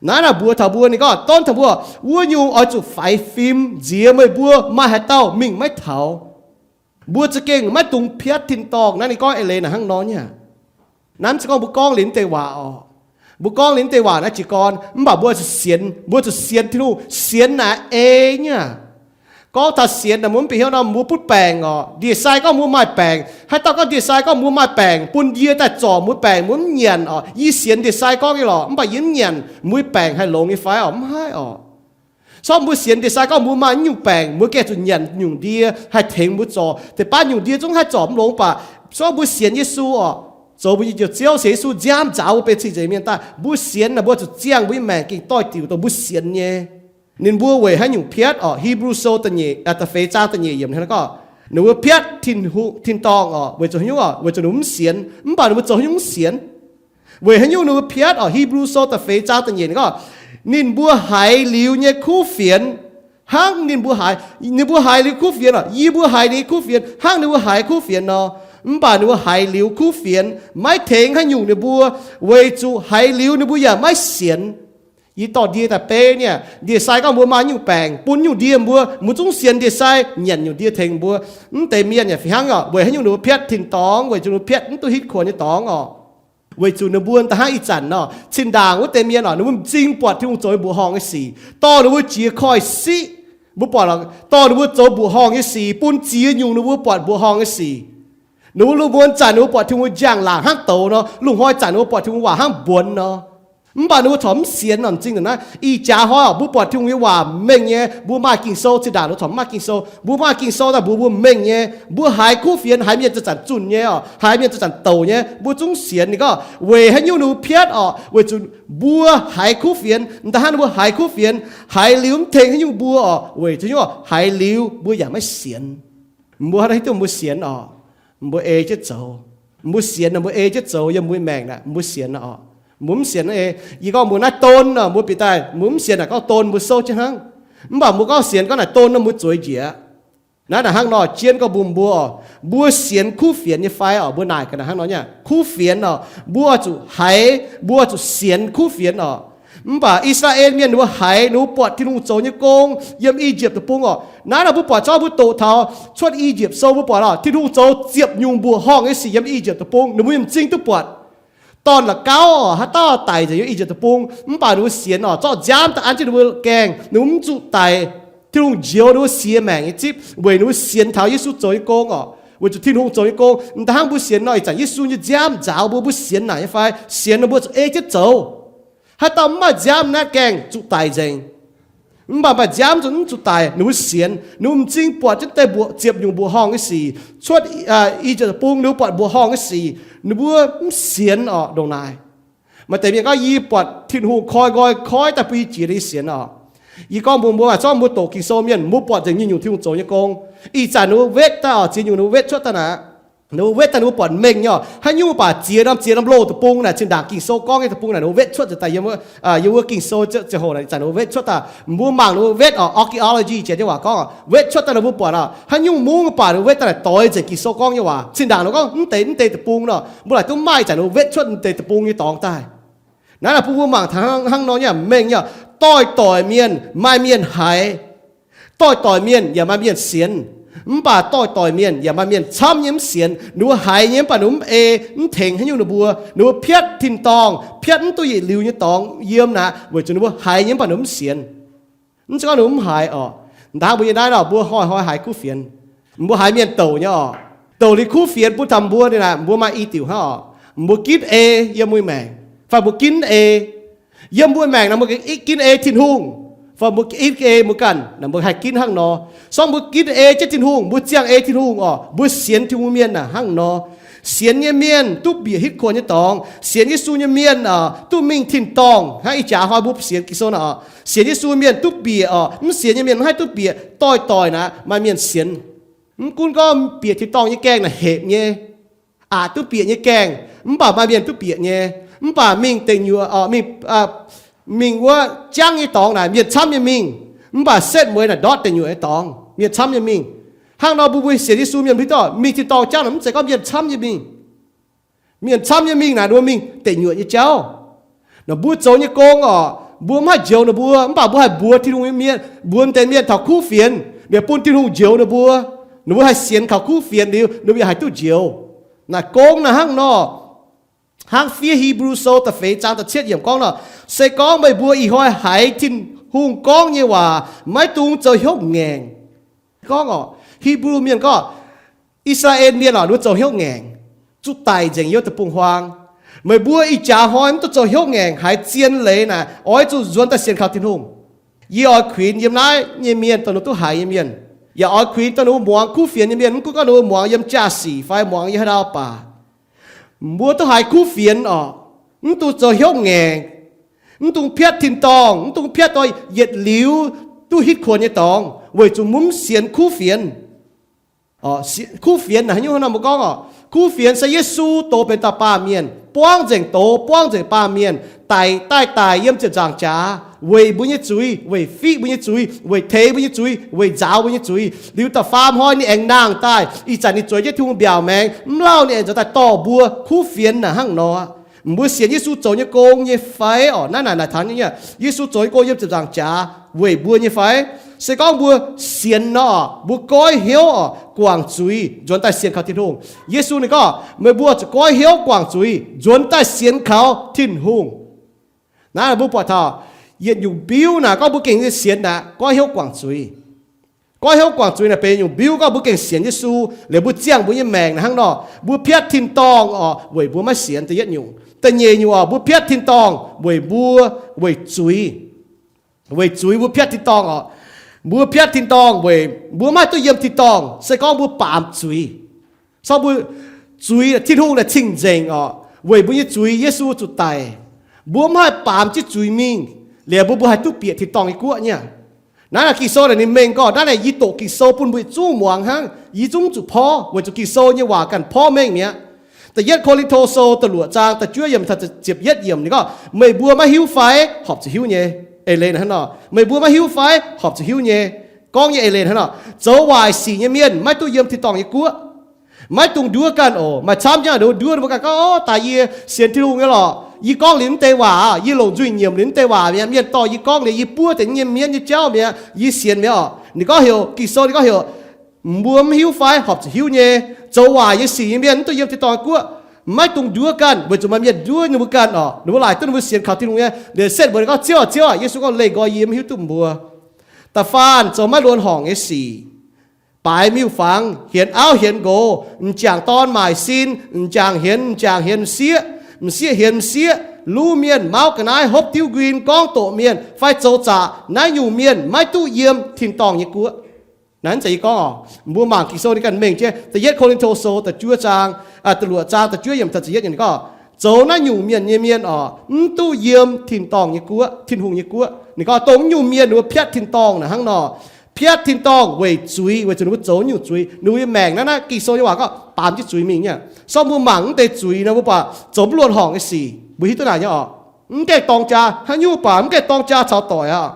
Naaiv naaic mbuox taux mbuo, ninh gorngv donv taux mbuo, wuov nyungc oix zuqc faix fim, nziex meih mbuo maaih haaix dauh mingh maiv taux. Mbuo za'gengh maiv dungx piatv tin-dorngh. Naaiv ninh gorngv eix leiz naaic hnangv nor nyei aqv. Naaiv mv zeiz gorngv mbuo gorngv liuz deix waac oc. Mbuo gorngv liuz deix waac naaiv jiez gorn, mv baac mbuo zuqc sienx, mbuo zuqc sienx Tin-Hungh. Sienx naaic ei nyei aqv. Gorngv taux sienx naaic mbuo mv bieqc hnyouv nor, mbuo butv baengc oc. Ndie-sai gorngv mbuo maaih baengc. Haaix dauh gorngv ndie-sai gorngv mbuo maaih baengc, bun yie daaih zorc mbuo baengc, mbuo mv nyanc oc. Yie sienx ndie-sai gorngv nyei lorqc, mv baac yie mv nyanc, mbuo baengc haih longx nyei fai oc? Mv haih oc. Sortv mbuo sienx ndie-sai gorngv mbuo maaih nyungc baengc, mbuo gengh zuqc nyanc nyungc ndie haih tengx mbuo zorc. Deix baav nyungc ndie zungv haih zorc mv longx, mv baac sortv mbuo sienx Yesu oc, zoux mbuo nyei Njoux Ziouv, sienx Yesu nziaamv nzaaux mbuo benx cing-nzengc mienh daaih, mbuo sienx naaic mbuo zuqc ziangh mbuo nyei maengc gengh doix-diuc dongh mbuo sienx nyei. Ninh mbuo weic haaix nyungc piatv oc? Hipv^lu Sou da'nyeic, da'feix zaang da'nyeic yiemc hnangv naaiv gorngv, ninh mbuo piatv tin-dorngh oc, weic zuqc haaix nyungc oc? Weic zuqc ninh mbuo mv sienx. Mv baac ninh mbuo zoux haaix nyungc mv sienx? Weic haaix nyungc ninh mbuo piatv oc? Hipv^lu Sou da'feix zaang da'nyeic gorngv, ninh mbuo haiz liuz nyei kuv fienx, hnangv ninh mbuo haiz, ninh mbuo haiz liuz kuv fienx oc, yie mbuo haiz liuz kuv fienx hnangv ninh mbuo haiz kuv fienx nor. Mv baac ninh mbuo haiz liuz kuv fienx maiv tengx haaix nyungc ninh mbuo, weic zuqc haiz liuz ninh mbuo yaac maiv sienx. Yie dorh ndie daaih beiv niaa, ndie-sai gorngv mbuo maaih nyungc baengc, bun nyungc ndie mbuo, mbuo zungv sienx ndie-sai, nyanc nyungc ndie tengx mbuo. Mv deix mienh yaac fih hnangv oc, weic haaix nyungc ninh mbuo piatv tin-dorngh? Weic zuqc ninh mbuo piatv mv duqv hitv kuonx nyei dorngx oc. Weic zuqc ninh mbuo da'hnangv ih zanc nor, zinh ndaangc wuov deix mienh oc, ninh mbuo m'zing buatc Tin-Hungh zoux nyei mbuoqc horngh nyei sic, dorh ninh mbuo jiez koiv siqv. Mbuo buatc, dorh ninh mbuo zoux mbuoqc horngh nyei sic, bun ziex nyungc ninh mbuo buatc mbuoqc horngh nyei sic. Ninh mbuo lungh muonz zanc ninh mbuo buatc Tin-Hungh njang-laangc hnangv douz nor, lungh hnoi zanc ninh mbuo buatc Tin-Hungh waac hnangv mbuonx nor. Mv baac ninh mbuo corc mv sienx nor. M'zing naaiv ih jaax hnoi oc, mbuo buatc Tin-Hungh nyei waac mengh nyei, mbuo maaih Ging-Sou, zinh ndaangc ninh corc mv maaih Ging-Sou, mbuo maaih Ging-Sou daaih mbuox mbuo mengh nyei, mbuo haiz kuv fienx, haiz mienh zanc-zanc zunh nyei oc, haiz mienh zanc-zanc douc nyei, mbuo zungv sienx. Ninh gorngv weic haaix nyungc ninh mbuo piatv oc, weic zuqc mbuo haiz kuv fienx. M'daaih hnangv ninh mbuo haiz kuv fienx, haiz liuz mv tengx haaix nyungc mbuo oc, weic zuqc haaix nyungc oc, haiz liuz mbuo yaac maiv sienx. Mbuo hnangv naaiv hiuv duqv mbuo sienx oc, mbuo ei jienv zoux. Mbuo sienx nor, mbuo ei jienv zoux yiem mbuo maengc naaic, mbuo sienx oc. Mbuo mv sienx ei, yie gorngv mbuo naaiv don nor, mbuo bieqc daaih mbuo mv sienx naaic gorngv don mbuo souv jienv hnangv. Mv baac mbuo gorngv sienx gorngv naaic don nor mbuo zueiz njiec. Naaiv naaic hnangv nor jienv gorngv mbuo, mbuo, mbuo sienx kuv fienx nyei fai oc, mbuo naaic ga'naaiv hnangv nor nyei. Kuv fienx oc, mbuo zuqc haiz, mbuo zuqc sienx kuv fienx oc. Mv baac I^saa^laa^en Mienh ninh mbuo haiz, ninh mbuo buatc Tin-Hungh zoux nyei gong yiem I^yipv Deic-Bung oc. Naaiv nor mbuo buatc zorqv mbuo doqc taux Cuotv I^yipv Sou mbuo buatc oc, Tin-Hungh zoux ziepc nyungc mbuoqc horngh nyei sic yiem I^yipv Deic-Bung, ninh mbuo yaac m'zing duqv buatc. Dorn-la'gauv oc, haaix dauh daic nzengc yiem I^yipv Deic-Bung, mv baac ninh mbuo sienx oc, zorqv nziaamv daaih an jienv ninh mbuo gaengh, ninh mbuo mv zuqc daic. Tin-Hungh njoux ninh mbuo siex maengc nyei zipv weic ninh mbuo sienx taux Yesu zoux nyei gong oc, weic zuqc Tin-Hungh zoux nyei gong. M'daaih hnangv mbuo sienx nor, ih zanc Yesu nyei nziaamv nzaaux mbuo, mbuo sienx naaic nyei fai? Sienx nor mbuo zuqc ei jienv zoux. Haaix dauh mv maaih nziaamv naaiv gaengh zuqc daic nzengc. Mv baac maaih nziaamv zuqc mv zuqc daic, ninh mbuo sienx. Ninh mbuo m'zing buatc jienv deix mbuoqc, ziepc nyungc mbuoqc horngh nyei sic. Cuotv I^yipv Deic-Bung ninh mbuo buatc mbuoqc horngh nyei sic, ninh mbuo mv sienx oc, ndongc naaic. Maaih deix mienh gorngv, yie buatc Tin-Hungh koi nqoi koiv daaih bun yie jiex, yie sienx oc. Yie gorngv mbuox mbuo, maaih zorqv mbuo doqc Ging-Sou mienh, mbuo buatc nzengc nyungc-nyungc Tin-Hungh zoux nyei gong. Ih zanc ninh mbuo wetv daaih oc, ziex nyungc ninh mbuo wetv cuotv daaih naaic. Ninh mbuo wetv daaih ninh mbuo buatc mengh nyei oc. Haaix nyungc mv baac ziex norm, ziex norm loz deic-bung naaic, zinh ndaangc Ging-Sou gorngv nyei deic-bung naaic, ninh mbuo wetv cuotv nzengc daaih yiem wuov, yiem wuov Ging-Sou ziangh hoc naaic, ih zanc ninh mbuo wetv cuotv daaih. Mbuo mangc ninh mbuo wetv oc, archaeology jiex nyei waac gorngv oc, wetv cuotv daaih ninh mbuo buatc oc, haaix nyungc mungv mv baac ninh mbuo wetv daaih naaic doix nzengc Ging-Sou gorngv nyei waac. Zinh ndaangc ninh mbuo gorngv mv deix, mv deix deic-bung nor, mbuo laaic duqv maaih ih zanc ninh mbuo wetv cuotv mv deix deic-bung nyei dorngx daaih. Naaiv naaic bun mbuo mangc taux hnangv nor nyei, mengh nyei, doix-doic mienh maaih mienh haiz, doix-doic mienh yaac maaih mienh sienx. Mv baac doix-doic mienh yaac maaih mienh camv nyei mv sienx. Ninh mbuo haiz nyei mv baac ninh mv ei, mv tengx haaix nyungc ninh mbuo. Ninh mbuo piatv tin-dorngh, piatv mv duqv yietc liuz nyei dorngx yiem naaic, weic zuqc ninh mbuo haiz nyei mv baac ninh mv sienx. Mv zeiz gorngv ninh mv haiz oc. Ndaav mbuo nyei naaiv nor, mbuo hnoi-hnoi haiz kuv fienx. Mbuo haiz mienh douc nyei oc. Douc liuz kuv fienx bun taux mbuo naaic, mbuo maaih i diuc hnangv oc. Mbuo ginv ei yiem mbuo maengc, fai mbuo ginv ei yiem mbuo maengc naaic, mbuo ginv ei Tin-Hungh, fai mbuo ginv ei mbuo ganh naaic, mbuo haih ginv hnangv nor. Sorng mbuo ginv ei jienv Tin-Hungh, mbuo ziangh ei Tin-Hungh oc, mbuo sienx Tin-Hungh mienh naaic hnangv nor. Sienx nyei mienh duqv bieqc hitv kuonx nyei dorngx. Sienx Yesu nyei mienh oc, duqv mingh tin-dorngh. Hnangv ih jaax hnoi mbuo sienx Ging-Sou naaic oc, sienx Yesu mienh duqv bieqc oc. Mv sienx nyei mienh mv haih duqv bieqc. Doix-doix naaic maaih mienh sienx. Mv gunv gorngv bieqc tin-dorngh nyei gaengh naaic hepc nyei, aqc duqv bieqc nyei gaengh, mv baac maaih mienh duqv bieqc nyei. Mv baac mingh deic nyuoqc oc, mingh, mingh wuov jangv nyei dorngx naaic mienh camv nyei mingh. Mv baac setv mueiz naaic ndortv deic nyuoqc nyei dorngx mienh camv nyei mingh. Hnangv nor mbuo, mbuo sienx Yesu mienh mv hiuv duqv mingh tin-dorngh jangv naaic mv zeiz gorngv mienh camv nyei mingh. Mienh camv nyei mingh naaic ninh mbuo mingh deic nyuoqc nyei jauv. Naaic mbuo zoux nyei gong oc, mbuo mv haih njoux ninh mbuo, mv baac mbuo haih mbuox Tin-Hungh nyei mienh, mbuox deix mienh taux kuv fienx, liuz bun Tin-Hungh njoux ninh mbuo. Ninh mbuo haih sienx kaux kuv fienx liuz, ninh mbuo yaac haih duqv njoux. Naaic gong naaic hnangv nor. Hnangv fiev Hebrew Sou da'feix zaang da'cietv yiemc gorngv nor, se gorngv meih mbuo ih hnoi haiz Tin-Hungh gorngv nyei waac, maiv dungx zoux hnyouv ngaengc. Gorngv oc, Hebrew mienh gorngv, I^saa^laa^en mienh oc, ninh mbuo zoux hnyouv ngaengc, zuqc daic nzengc yiem deic-bung-huaang. Meih mbuo ih jaax hnoi mv dungx zoux hnyouv ngaengc, haiz zien leiz naaic, oix zuqc nzuonx daaih sienx kaux Tin-Hungh. Yie oix kuinx yiem naaiv nyei mienh, dongh ninh duqv haiz nyei mienh, yaac oix kuinx dongh ninh mbuo muangx kuv fienx nyei mienh, mv gunv gorngv ninh mbuo muangx yiem jaa-sic fai muangx yiem haaix dauh baac, mbuo duqv haiz kuv fienx oc, mv dungx zoux hnyouv ngaengc, mv dungx piatv tin-dorngh, mv dungx piatv dongh yietc liuz duqv hitv kuonx nyei dorngx, weic zuqc mbuo mv sienx kuv fienx. Kuv fienx naaic haaix nyungc nor mbuo gorngv oc, kuv fienx se Yesu doz benx dauh baamh mienh, buangv nzengc doz, buangv nzengc baamh mienh, daic, daaih daic yiem ziepc nzaangc jaax weic mbuo nyei zuiz, weic fiqv mbuo nyei zuiz, weic teix mbuo nyei zuiz, weic nzaaux mbuo nyei zuiz. Liuz da'faam hnoi ninh aengx nangh daaih, ih zanc ninh zueiz jienv Tin-Hungh mbiaauc maengx, mv lauh ninh aengx nzuonx daaih dorh mbuo. Kuv fienx naaic hnangv nor. Mbuo sienx Yesu zoux nyei gong nyei fai oc? Naaiv naaic naaic taux nyei, Yesu zoux nyei gong yiem ziepc nzaangc jaax weic mbuo nyei fai? Se gorngv mbuo sienx nor, mbuo goiv hnyouv oc, guangc zuiz, nzuonx daaih sienx kaux Tin-Hungh. Yesu ninh gorngv, meih mbuo zuqc goiv hnyouv guangc zuiz, nzuonx daaih sienx kaux Tin-Hungh. Naaiv mbuo buatc taux yietc nyungc biuv naaic gorngv mbuo gengh nyei sienx naaic goiv hnyouv guangc zuiz. Goiv hnyouv guangc zuiz naaic benx nyungc mbiuv gorngv mbuo gengh sienx Yesu, liuz mbuo ziangh mbuo nyei maengc naaic hnangv nor, mbuo piatv tin-dorngh orqc, weic mbuo maiv sienx. Da'yietv nyungc. Da'nyeic nyungc orqc, mbuo piatv tin-dorngh weic mbuo, weic zuiz. Weic zuiz mbuo piatv tin-dorngh orqc. Mbuo piatv tin-dorngh weic mbuo maiv haih duqv yiem tin-dorngh se gorngv mbuo baamz zuiz. Cov mbuo zuiz, Tin-Hungh naaic cing-nzengc orqc, weic mbuo nyei zuiz Yesu zuqc daic. Mbuo maiv haih baamz jienv zuiz mingh, liuz mbuo, mbuo haih duqv bieqc tin-dorngh nyei guoqv nyei. Naaiv naaic Ging-Sou naaic ninh mengh gorngv, naaiv naaic yie doqc Ging-Sou bun mbuo yietc zungv muangx hnangv, yie zungv zuqc porv, weic zuqc Ging-Sou nyei waac ganh porv mengh mi'aqv. Da'yietv Ko^lin^to Sou da'luoqc zaang da'juov yiemc taux ziepc yietv yiemc ninh gorngv, meih mbuo maiv hiuv fai? Horpc zuqc hiuv nyei. Eix leiz hnangv nor, meih mbuo maiv hiuv fai? Horpc zuqc hiuv nyei. Gorngv nyei eix leiz hnangv nor, zoux waaic sic nyei mienh maiv duqv yiem tin-dorngh nyei guoqv. Maiv dungx nduov ganh oc. Maaih camv nyei nduov, nduov mbuo ganh gorngv, Orv, daaih yie sienx Tin-Hungh nyei lorqc, yie gorngv liuz mv deix waac, yie longc nzuih nyiemc liuz mv deix waac mi'aqv, mienh dorh yie gorngv liuz, yie buov deix nyei mienh nyei jauv mi'aqv, yie sienx mi'aqv orqc. Ninh gorngv heuc, Ging-Sou ninh gorngv heuc, mbuo mv hiuv fai? Horpc zuqc hiuv nyei. Zoux waaic nyei sic nyei mienh mv duqv yiem tin-dorngh guoqv. Maiv dungx nduov ganh, weic zuqc maaih mienh nduov ninh mbuo ganh orqc. Ninh mbuo laaic duqv ninh mbuo sienx kaux Tin-Hungh nyei, liuz setv mbuox ninh gorngv, Ziouv aah, Ziouv aah. Yesu gorngv, Leih nqoi yie, mv hiuv duqv mbuo. Da'faanh zoux maiv luonx horngc nyei sic, baaix miuc-fangx, hienx auv hienx nqox, m'jangc dorn maaic sin, m'jangc hienx m'jangc, hienx m'sieqv, m'sieqv hienx m'sieqv, luv mienh, mauv ga'naaiv, hopv diuv nquin, gorngv doqc mienh, fai zoux zaqc, naaiv nyungc mienh maiv duqv yiem tin-dorngh nyei guoqv. Naaiv zeiz yie gorngv oc, mbuo mangc Ging-Sou ninh ganh mengh jienv, Da'yietv Ko^lin^to Sou da'juov zaang, da'luoqc zaang da'juov yiemc taux ziepc yietv yiemc ninh gorngv, zoux naaiv nyungc mienh nyei mienh oc, mv duqv yiem tin-dorngh nyei guoqv, Tin-Hungh nyei guoqv. Ninh gorngv dongh nyungc mienh ninh mbuo piatv tin-dorngh naaic hnangv nor, piatv tin-dorngh weic zuiz, weic zuqc ninh mbuo zoux nyungc zuiz. Ninh mbuo nyei maengc naaiv, naaiv Ging-Sou nyei waac gorngv baamz jienv zuiz mingh nyei. Sorng mbuo mangc mv deix zuiz nor, mbuo buatc zoux mv luonx horngc nyei sic, mbuo hiuv duqv naaic nyei oc. Mv gaengh dorng jaa, haaix nyungc baac mv gaengh dorng jaa caux doic aqv.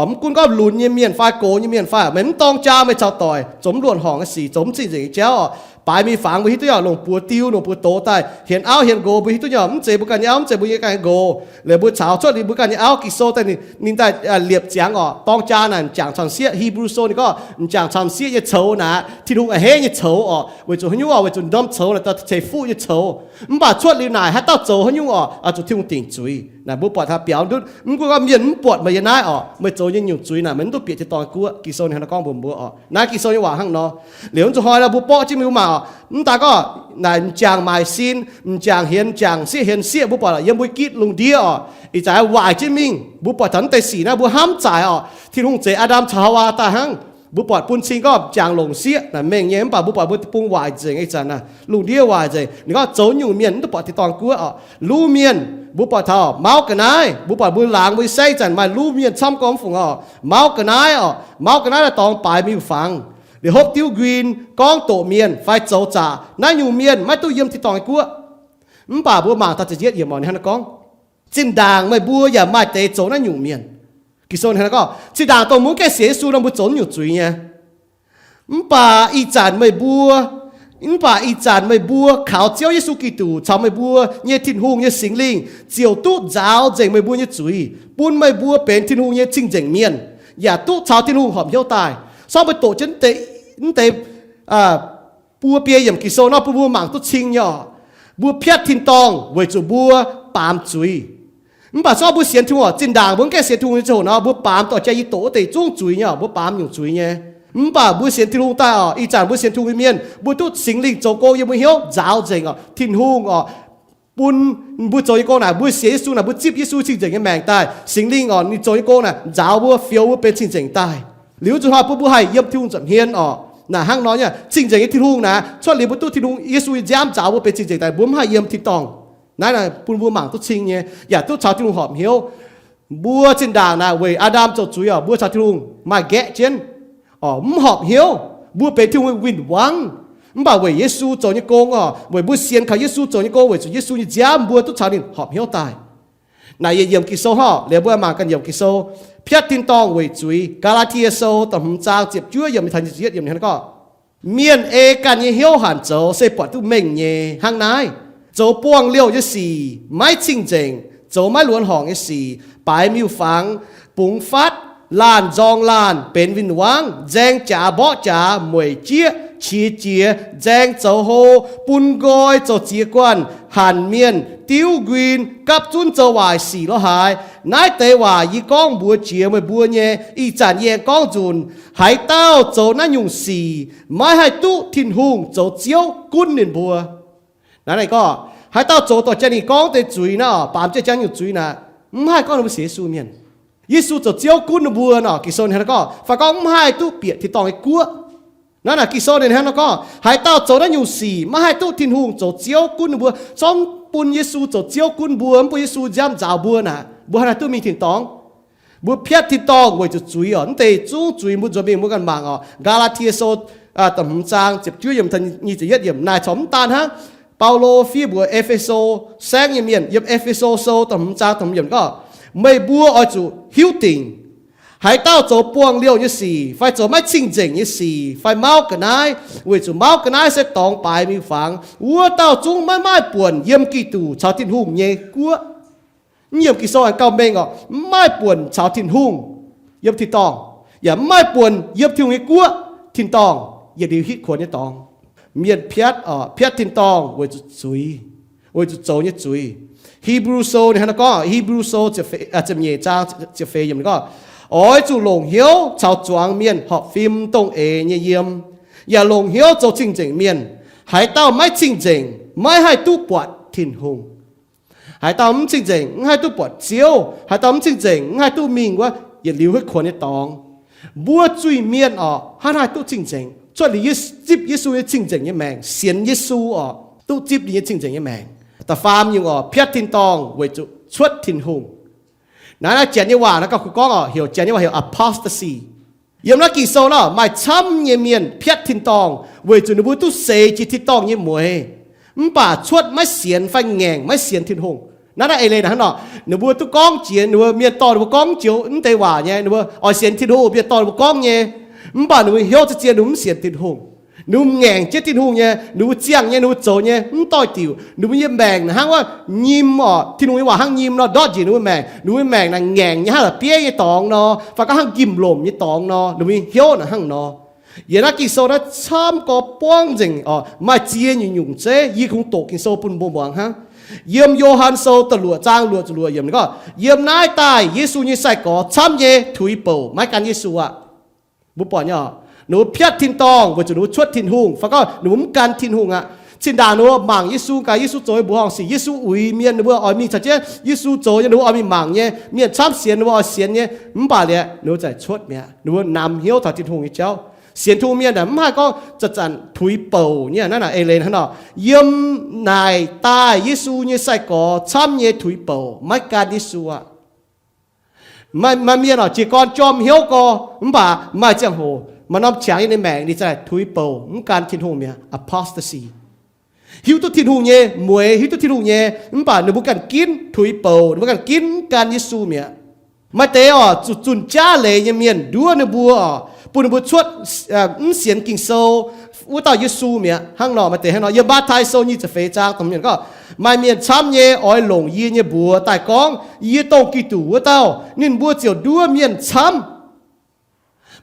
Mv gunv gorngv lunx nyei mienh fai gox nyei mienh fai, meih mv dorng jaa meih caux doic zoux mv luonx horngc nyei sic, zoux mv cing-nzengc nyei jauv oc. Baaix miuc-fangx mbuo hiuv duqv nyei oc, longc buoz diu, longc buoz doz daaih hienx auv hienx nqox, mbuo hiuv duqv nyei oc, mv zeiz mbuo ganh nyei auv, mv zeiz mbuo ganh nyei nqox. Liuz mbuo caux cuotv liuz mbuo ganh nyei auv, Ging-Sou daaih ninh daaih liepc ziangx oc. Dorng jaa naaic m'jangc caux m'sieqv, Hipv^lu Sou ninh gorngv m'jangc caux m'sieqv nyei coux naaic, Tin-Hungh a'hneiv nyei coux oc. Weic zuqc haaix nyungc oc? Weic zuqc norm coux naaic ceix fuqv nyei coux. Mv baac cuotv liuz naaic haaix dauh zoux haaix nyungc oc, zuqc Tin-Hungh dingc zuiz. Naaic mbuo buatc taux biaux ndutv, mv gunv gorngv mienh mv buatc meih yiem naaiv oc, meih zoux nyei nyungc zuiz naaic meih mv duqv bieqc tin-dorngh nyei guoqv. Ging-Sou ninh hnangv naaiv gorngv mbuox mbuo oc. Naaiv Ging-Sou nyei waac hnangv nor. Liuz zuqc hnoi nor mbuo borqv jienv mingh mbuo mangc oc, mv daaih gorngv naaic m'jangc maaic sin, m'jangc hienx m'jangc, m'sieqv hienx m'sieqv, mbuo buatc lorqc yiem mbuo gitv lungh ndiev oc, ih zanc waaic jienv mingh. Mbuo buatc taux mv deix sic naaiv mbuo hnamv zaic oc. Tin-Hungh zeix Aa^ndam caux Haawaa daaih hnangv. Mbuo buatc bun cing gorngv m'jangc longc sieqv naaic mengh nyei, mv baac mbuo buatc mbuo deic-bung waaic nzengc ih zanc naaic, lungh ndiev waaic nzengc. Ninh gorngv zoux nyungc mienh mv duqv buatc tin-dorngh guoqv oc. Luv mienh, mbuo buatc taux mauv ga'naaiv, mbuo buatc mbuo laangz mbuo nyei saengv ih zanc maaih luv mienh camv gorngv fungc oc. Mauv ga'naaiv oc, mauv ga'naaiv naaic dorngx baaix miuc-fangx, liuz hopv diuv nquin, gorngv doqc mienh fai zoux zaqc, naaiv nyungc mienh maiv duqv yiem tin-dorngh nyei guoqv. Mv baac mbuo mangc taux ziepc yietv yiemc oc, ninh hnangv naaiv gorngv, zinh ndaangc meih mbuo yaac maaih deix zoux naaiv nyungc mienh. Ging-Sou ninh hnangv naaiv gorngv, zinh ndaangc dongh mbuo mv gaengh sienx Yesu nor mbuo zoux naaiv nyungc zuiz nyei. Mv baac ih zanc meih mbuo, mv baac ih zanc meih mbuo kaux Ziouv Yesu Giduc caux meih mbuo nyei Tin-Hungh nyei Singx Lingh ziouc duqv nzaaux nzengc meih mbuo nyei zuiz, bun meih mbuo benx Tin-Hungh nyei cing-nzengc mienh, yaac duqv caux Tin-Hungh horpc hnyouv daaih. Sorng mbuo doqc jienv mv deix buo biei yiemc Ging-Sou nor bun mbuo mangc duqv cing nyei oc. Mbuo piatv tin-dorngh weic zuqc mbuo baamz zuiz. Mv baac sorng mbuo sienx Tin-Hungh oc, zinh ndaangc mbuo mv gaengh sienx Tin-Hungh nyei ziangh hoc nor, mbuo baamz dorh jaax yie doqc wuov deix zungv zuiz nyei oc. Mbuo baamz nyungc zuiz nyei. Mv baac mbuo sienx Tin-Hungh daaih oc, ih zanc mbuo sienx Tin-Hungh nyei mienh, mbuo duqv Singx Lingh zoux gong yiem mbuo hnyouv nzaaux nzengc oc. Tin-Hungh oc, bun mbuo zoux nyei gong naaic, mbuo sienx Yesu naaic, mbuo zipv Yesu cing-nzengc nyei maengc daaih, Singx Lingh oc, ninh zoux nyei gong naaic nzaaux mbuo, fioux mbuo benx cing-nzengc daaih. Liuz zuqc hnoi bun mbuo haih yiem Tin-Hungh nza'hmien oc. Naaic hnangv nor nyei, cing-nzengc nyei Tin-Hungh naaic, cuotv liuz mbuo duqv Tin-Hungh Yesu nyei nziaamv nzaaux mbuo benx cing-nzengc daaih, mbuo mv haih yiem tin-dorngh. Naaiv naaic bun mbuo mangc duqv cing nyei, yaac duqv caux Tin-Hungh horpc hnyouv. Mbuo zinh ndaangc naaic weic Aa^ndam zoux zuiz oc, mbuo caux Tin-Hungh maaih nqaeqv jienv oc, mv horpc hnyouv, mbuo benx Tin-Hungh nyei win-wangv. Mv baac weic Yesu zoux nyei gong oc, weic mbuo sienx kaux Yesu zoux nyei gong, weic zuqc Yesu nyei nziaamv mbuo duqv caux ninh horpc hnyouv daaih. Naaic yietc yiemc Ging-Sou hnangv, liuz mbuo mangc ganh yiemc Ging-Sou, piatv tin-dorngh weic zuiz. Gaa^laa^tie Sou da'hmz zaang ziepc juov yiemc taux ziepc yietv yiemc hnangv gorngv, mienh ei ganh nyei hnyouv hanc zoux se buatc duqv mengh nyei hnangv naaiv: zoux buangh liouh nyei sic, maiv cing-nzengc, zoux maiv luonx horngc nyei sic, baaix miuc-fangx, bungx fatv, laanh nzorng laanh, benx win-wangv, nzaeng jaax mborqv jaax, mueic jieqv, qiex jiez, nzaeng zoux hlo, bun nqoi zoux ziex guanh, hanc mienh, diuv nquin, gapv zunv zoux waaic sic lorz haaix. Naaiv deix waac yie gorngv mbuox jiex meih mbuo nyei. Ih zanc yie aengx gorngv nzunc, haaix dauh zoux naaiv nyungc sic maiv haih duqv Tin-Hungh zoux Ziouv gunv ninh mbuo. Naaiv gorngv haaix dauh zoux dorh jaa ninh gorngv deix zuiz naaiv, baamz jienv jaa nyungc zuiz naaic, mv haih gorngv ninh mbuo sienx Yesu mienh, Yesu zoux Ziouv gunv ninh mbuo nor, Ging-Sou ninh hnangv naaiv gorngv, fai gorngv mv haih duqv bieqc tin-dorngh nyei guoqv. Naaiv naaic Ging-Sou ninh hnangv naaiv gorngv, haaix dauh zoux naaiv nyungc sic maiv haih duqv Tin-Hungh zoux Ziouv gunv ninh mbuo. Zorngv bun Yesu zoux Ziouv gunv mbuo, mv bun Yesu nziaamv nzaaux mbuo naaic, mbuo hnangv naaic duqv mingh tin-dorngh? Mbuo piatv tin-dorngh weic zuqc zuiz oc. Mv deix zungv zuiz mbuo nzuonx mingh mbuo ganh mangc oc. Gaa^laa^tie Sou da'hmz zaang ziepc juov yiemc, nyic ziepc yietv yiemc naaic corc mv daan hnangv. Baulo fiev mbuox E^fe^so, saengv nyei mienh, yiem E^fe^so Sou da'hmz zaang da'hmz yiemc gorngv, meih mbuo oix zuqc hiuv dingc, haaix dauh zoux buangh liouh nyei sic, fai zoux maiv cing-nzengc nyei sic, fai mauv ga'naaiv, weic zuqc mauv ga'naaiv se dorngx baaix miuc-fangx, wuov dauh zungv maiv maaih buonc yiem Giduc caux Tin-Hungh nyei guoqv. Yiem Ging-Sou aengx gauh mengh oc, mv maaih buonc caux Tin-Hungh yiem tin-dorngh, yaac mv maaih buonc yiem Tin-Hungh nyei guoqv, tin-dorngh yietc liuz hitv kuonx nyei dorngx. Mienh piatv oc, piatv tin-dorngh weic zuqc zuiz, weic zuqc zoux nyei zuiz. Hipv^lu Sou ninh hnangv naaiv gorngv, Hipv^lu Sou ziepc nyeic zaang ziepc feix yiemc ninh gorngv, oix zuqc longc hnyouv caux zuangx mienh horpc fim dongh eix nyei yiem, yaac longc hnyouv zoux cing-nzengc mienh. Haaix dauh maiv cing-nzengc maiv haih duqv buatc Tin-Hungh. Haaix dauh mv cing-nzengc mv haih duqv buatc Ziouv. Haaix dauh mv cing-nzengc mv haih duqv mingh wuov yietc liuz hitv kuonx nyei dorngx. Mbuo zuiz-mienh oc, hnangv haih duqv cing-nzengc? Cuotv liuz zipv Yesu nyei cing-nzengc nyei maengc, sienx Yesu oc, duqv zipv ninh nyei cing-nzengc nyei maengc. Da'faam nyungc oc, piatv tin-dorngh weic zuqc cuotv Tin-Hungh. Naaiv, naaiv Janx nyei waac naaiv gauh kuh gorngv oc, heuc Janx nyei waac heuc apostasy. Yiem naaiv Ging-Sou nor maaih camv nyei mienh piatv tin-dorngh weic zuqc ninh mbuo duqv seix jiex tin-dorngh nyei mueix, mv baac cuotv maiv sienx fai ngaengc maiv sienx Tin-Hungh. Naaiv, naaiv eix leiz hnangv nor, ninh mbuo duqv gorngv jiex, ninh mbuo mienh dorh ninh mbuo gorngv joux mv deix waac nyei, ninh mbuo oix sienx Tin-Hungh, mienh dorh ninh mbuo gorngv nyei, mv baac ninh mbuo hnyouv zien-zien ninh mbuo mv sienx Tin-Hungh. Ninh mbuo ngaengc jienv Tin-Hungh nyei, ninh mbuo ziangh nyei, ninh mbuo zoux nyei mv doix-diuc. Ninh mbuo nyei maengc hnangv wuov nyim oc, Tin-Hungh nyei waac hnangv nyim nor ndortv njiec ninh mbuo maengc. Ninh mbuo maengc naaic ngaengc nyei hnangv la'bieiv nyei dorngx nor, fai gorngv hnangv njimv-lomc nyei dorngx nor, ninh mbuo nyei hnyouv naaic hnangv nor. Yie naaiv Ging-Sou naaiv camv gorx buangv nzengc oc, maaih ziex nyungc-nyungc zeiv, yie kungx doqc Ging-Sou bun mbuo muangx hnangv. Yiem Yo^han Sou da'luoqc zaang luoqc ziepc luoqc yiemc ninh gorngv, yiem naaiv daaih Yesu nyei sai-gorx camv nyei tuix bouc maiv gan Yesu aqv. Mbuo buatc nyei oc, ninh mbuo piatv tin-dorngh weic zuqc ninh mbuo cuotv Tin-Hungh, fai gorngv ninh mbuo mv gan Tin-Hungh aqv. Zinh ndaangc ninh mbuo mangc Yesu, gaax Yesu zoux nyei mbuoqc horngh sic, Yesu uix mienh, ninh mbuo oix mingh caux jienv Yesu zoux nyei, ninh mbuo oix mingh mangc nyei. Mienh camv sienx, ninh mbuo oix sienx nyei. Mv baac liuz ninh mbuo za'gengh cuotv mi'aqv. Ninh mbuo namx hnyouv taux Tin-Hungh nyei jauv. Sienx Tin-Hungh mienh aeqv, mv haih gorngv zanc-zanc tuix bouc nyei. Naaiv naaic eix leiz hnangv nor, yiem naaic daaih Yesu nyei sai-gorx camv nyei tuix bouc maiv gan Yesu aqv. Maaih, maaih mienh oc, jiez gorn jorm hnyouv gorx, mv baac maaih ziangh hoc maaih norm qangx yiem ninh maengc, ninh za'gengh tuix bouc mv gan Tin-Hungh mi'aqv, apostasy. Hiuv duqv Tin-Hungh nyei mueix, hiuv duqv Tin-Hungh nyei, mv baac ninh mbuo ganh ginv tuix bouc, ninh mbuo ganh ginv mv gan Yesu mi'aqv. Maaih deix oc, zunh, zunh jaav leiz nyei mienh nduov ninh mbuo oc, bun ninh mbuo cuotv, mv sienx Ging-Sou, wuov dauh Yesu mi'aqv. Hnangv nor, maaih deix hnangv nor, yiem Matv^tai Sou nyic ziepc feix zaang dongh mienh gorngv, maaih mienh camv nyei oix longc yie nyei mbuox daaih gorngv, yie dongh Giduc wuov dauh, ninh mbuo ziouc nduov mienh camv.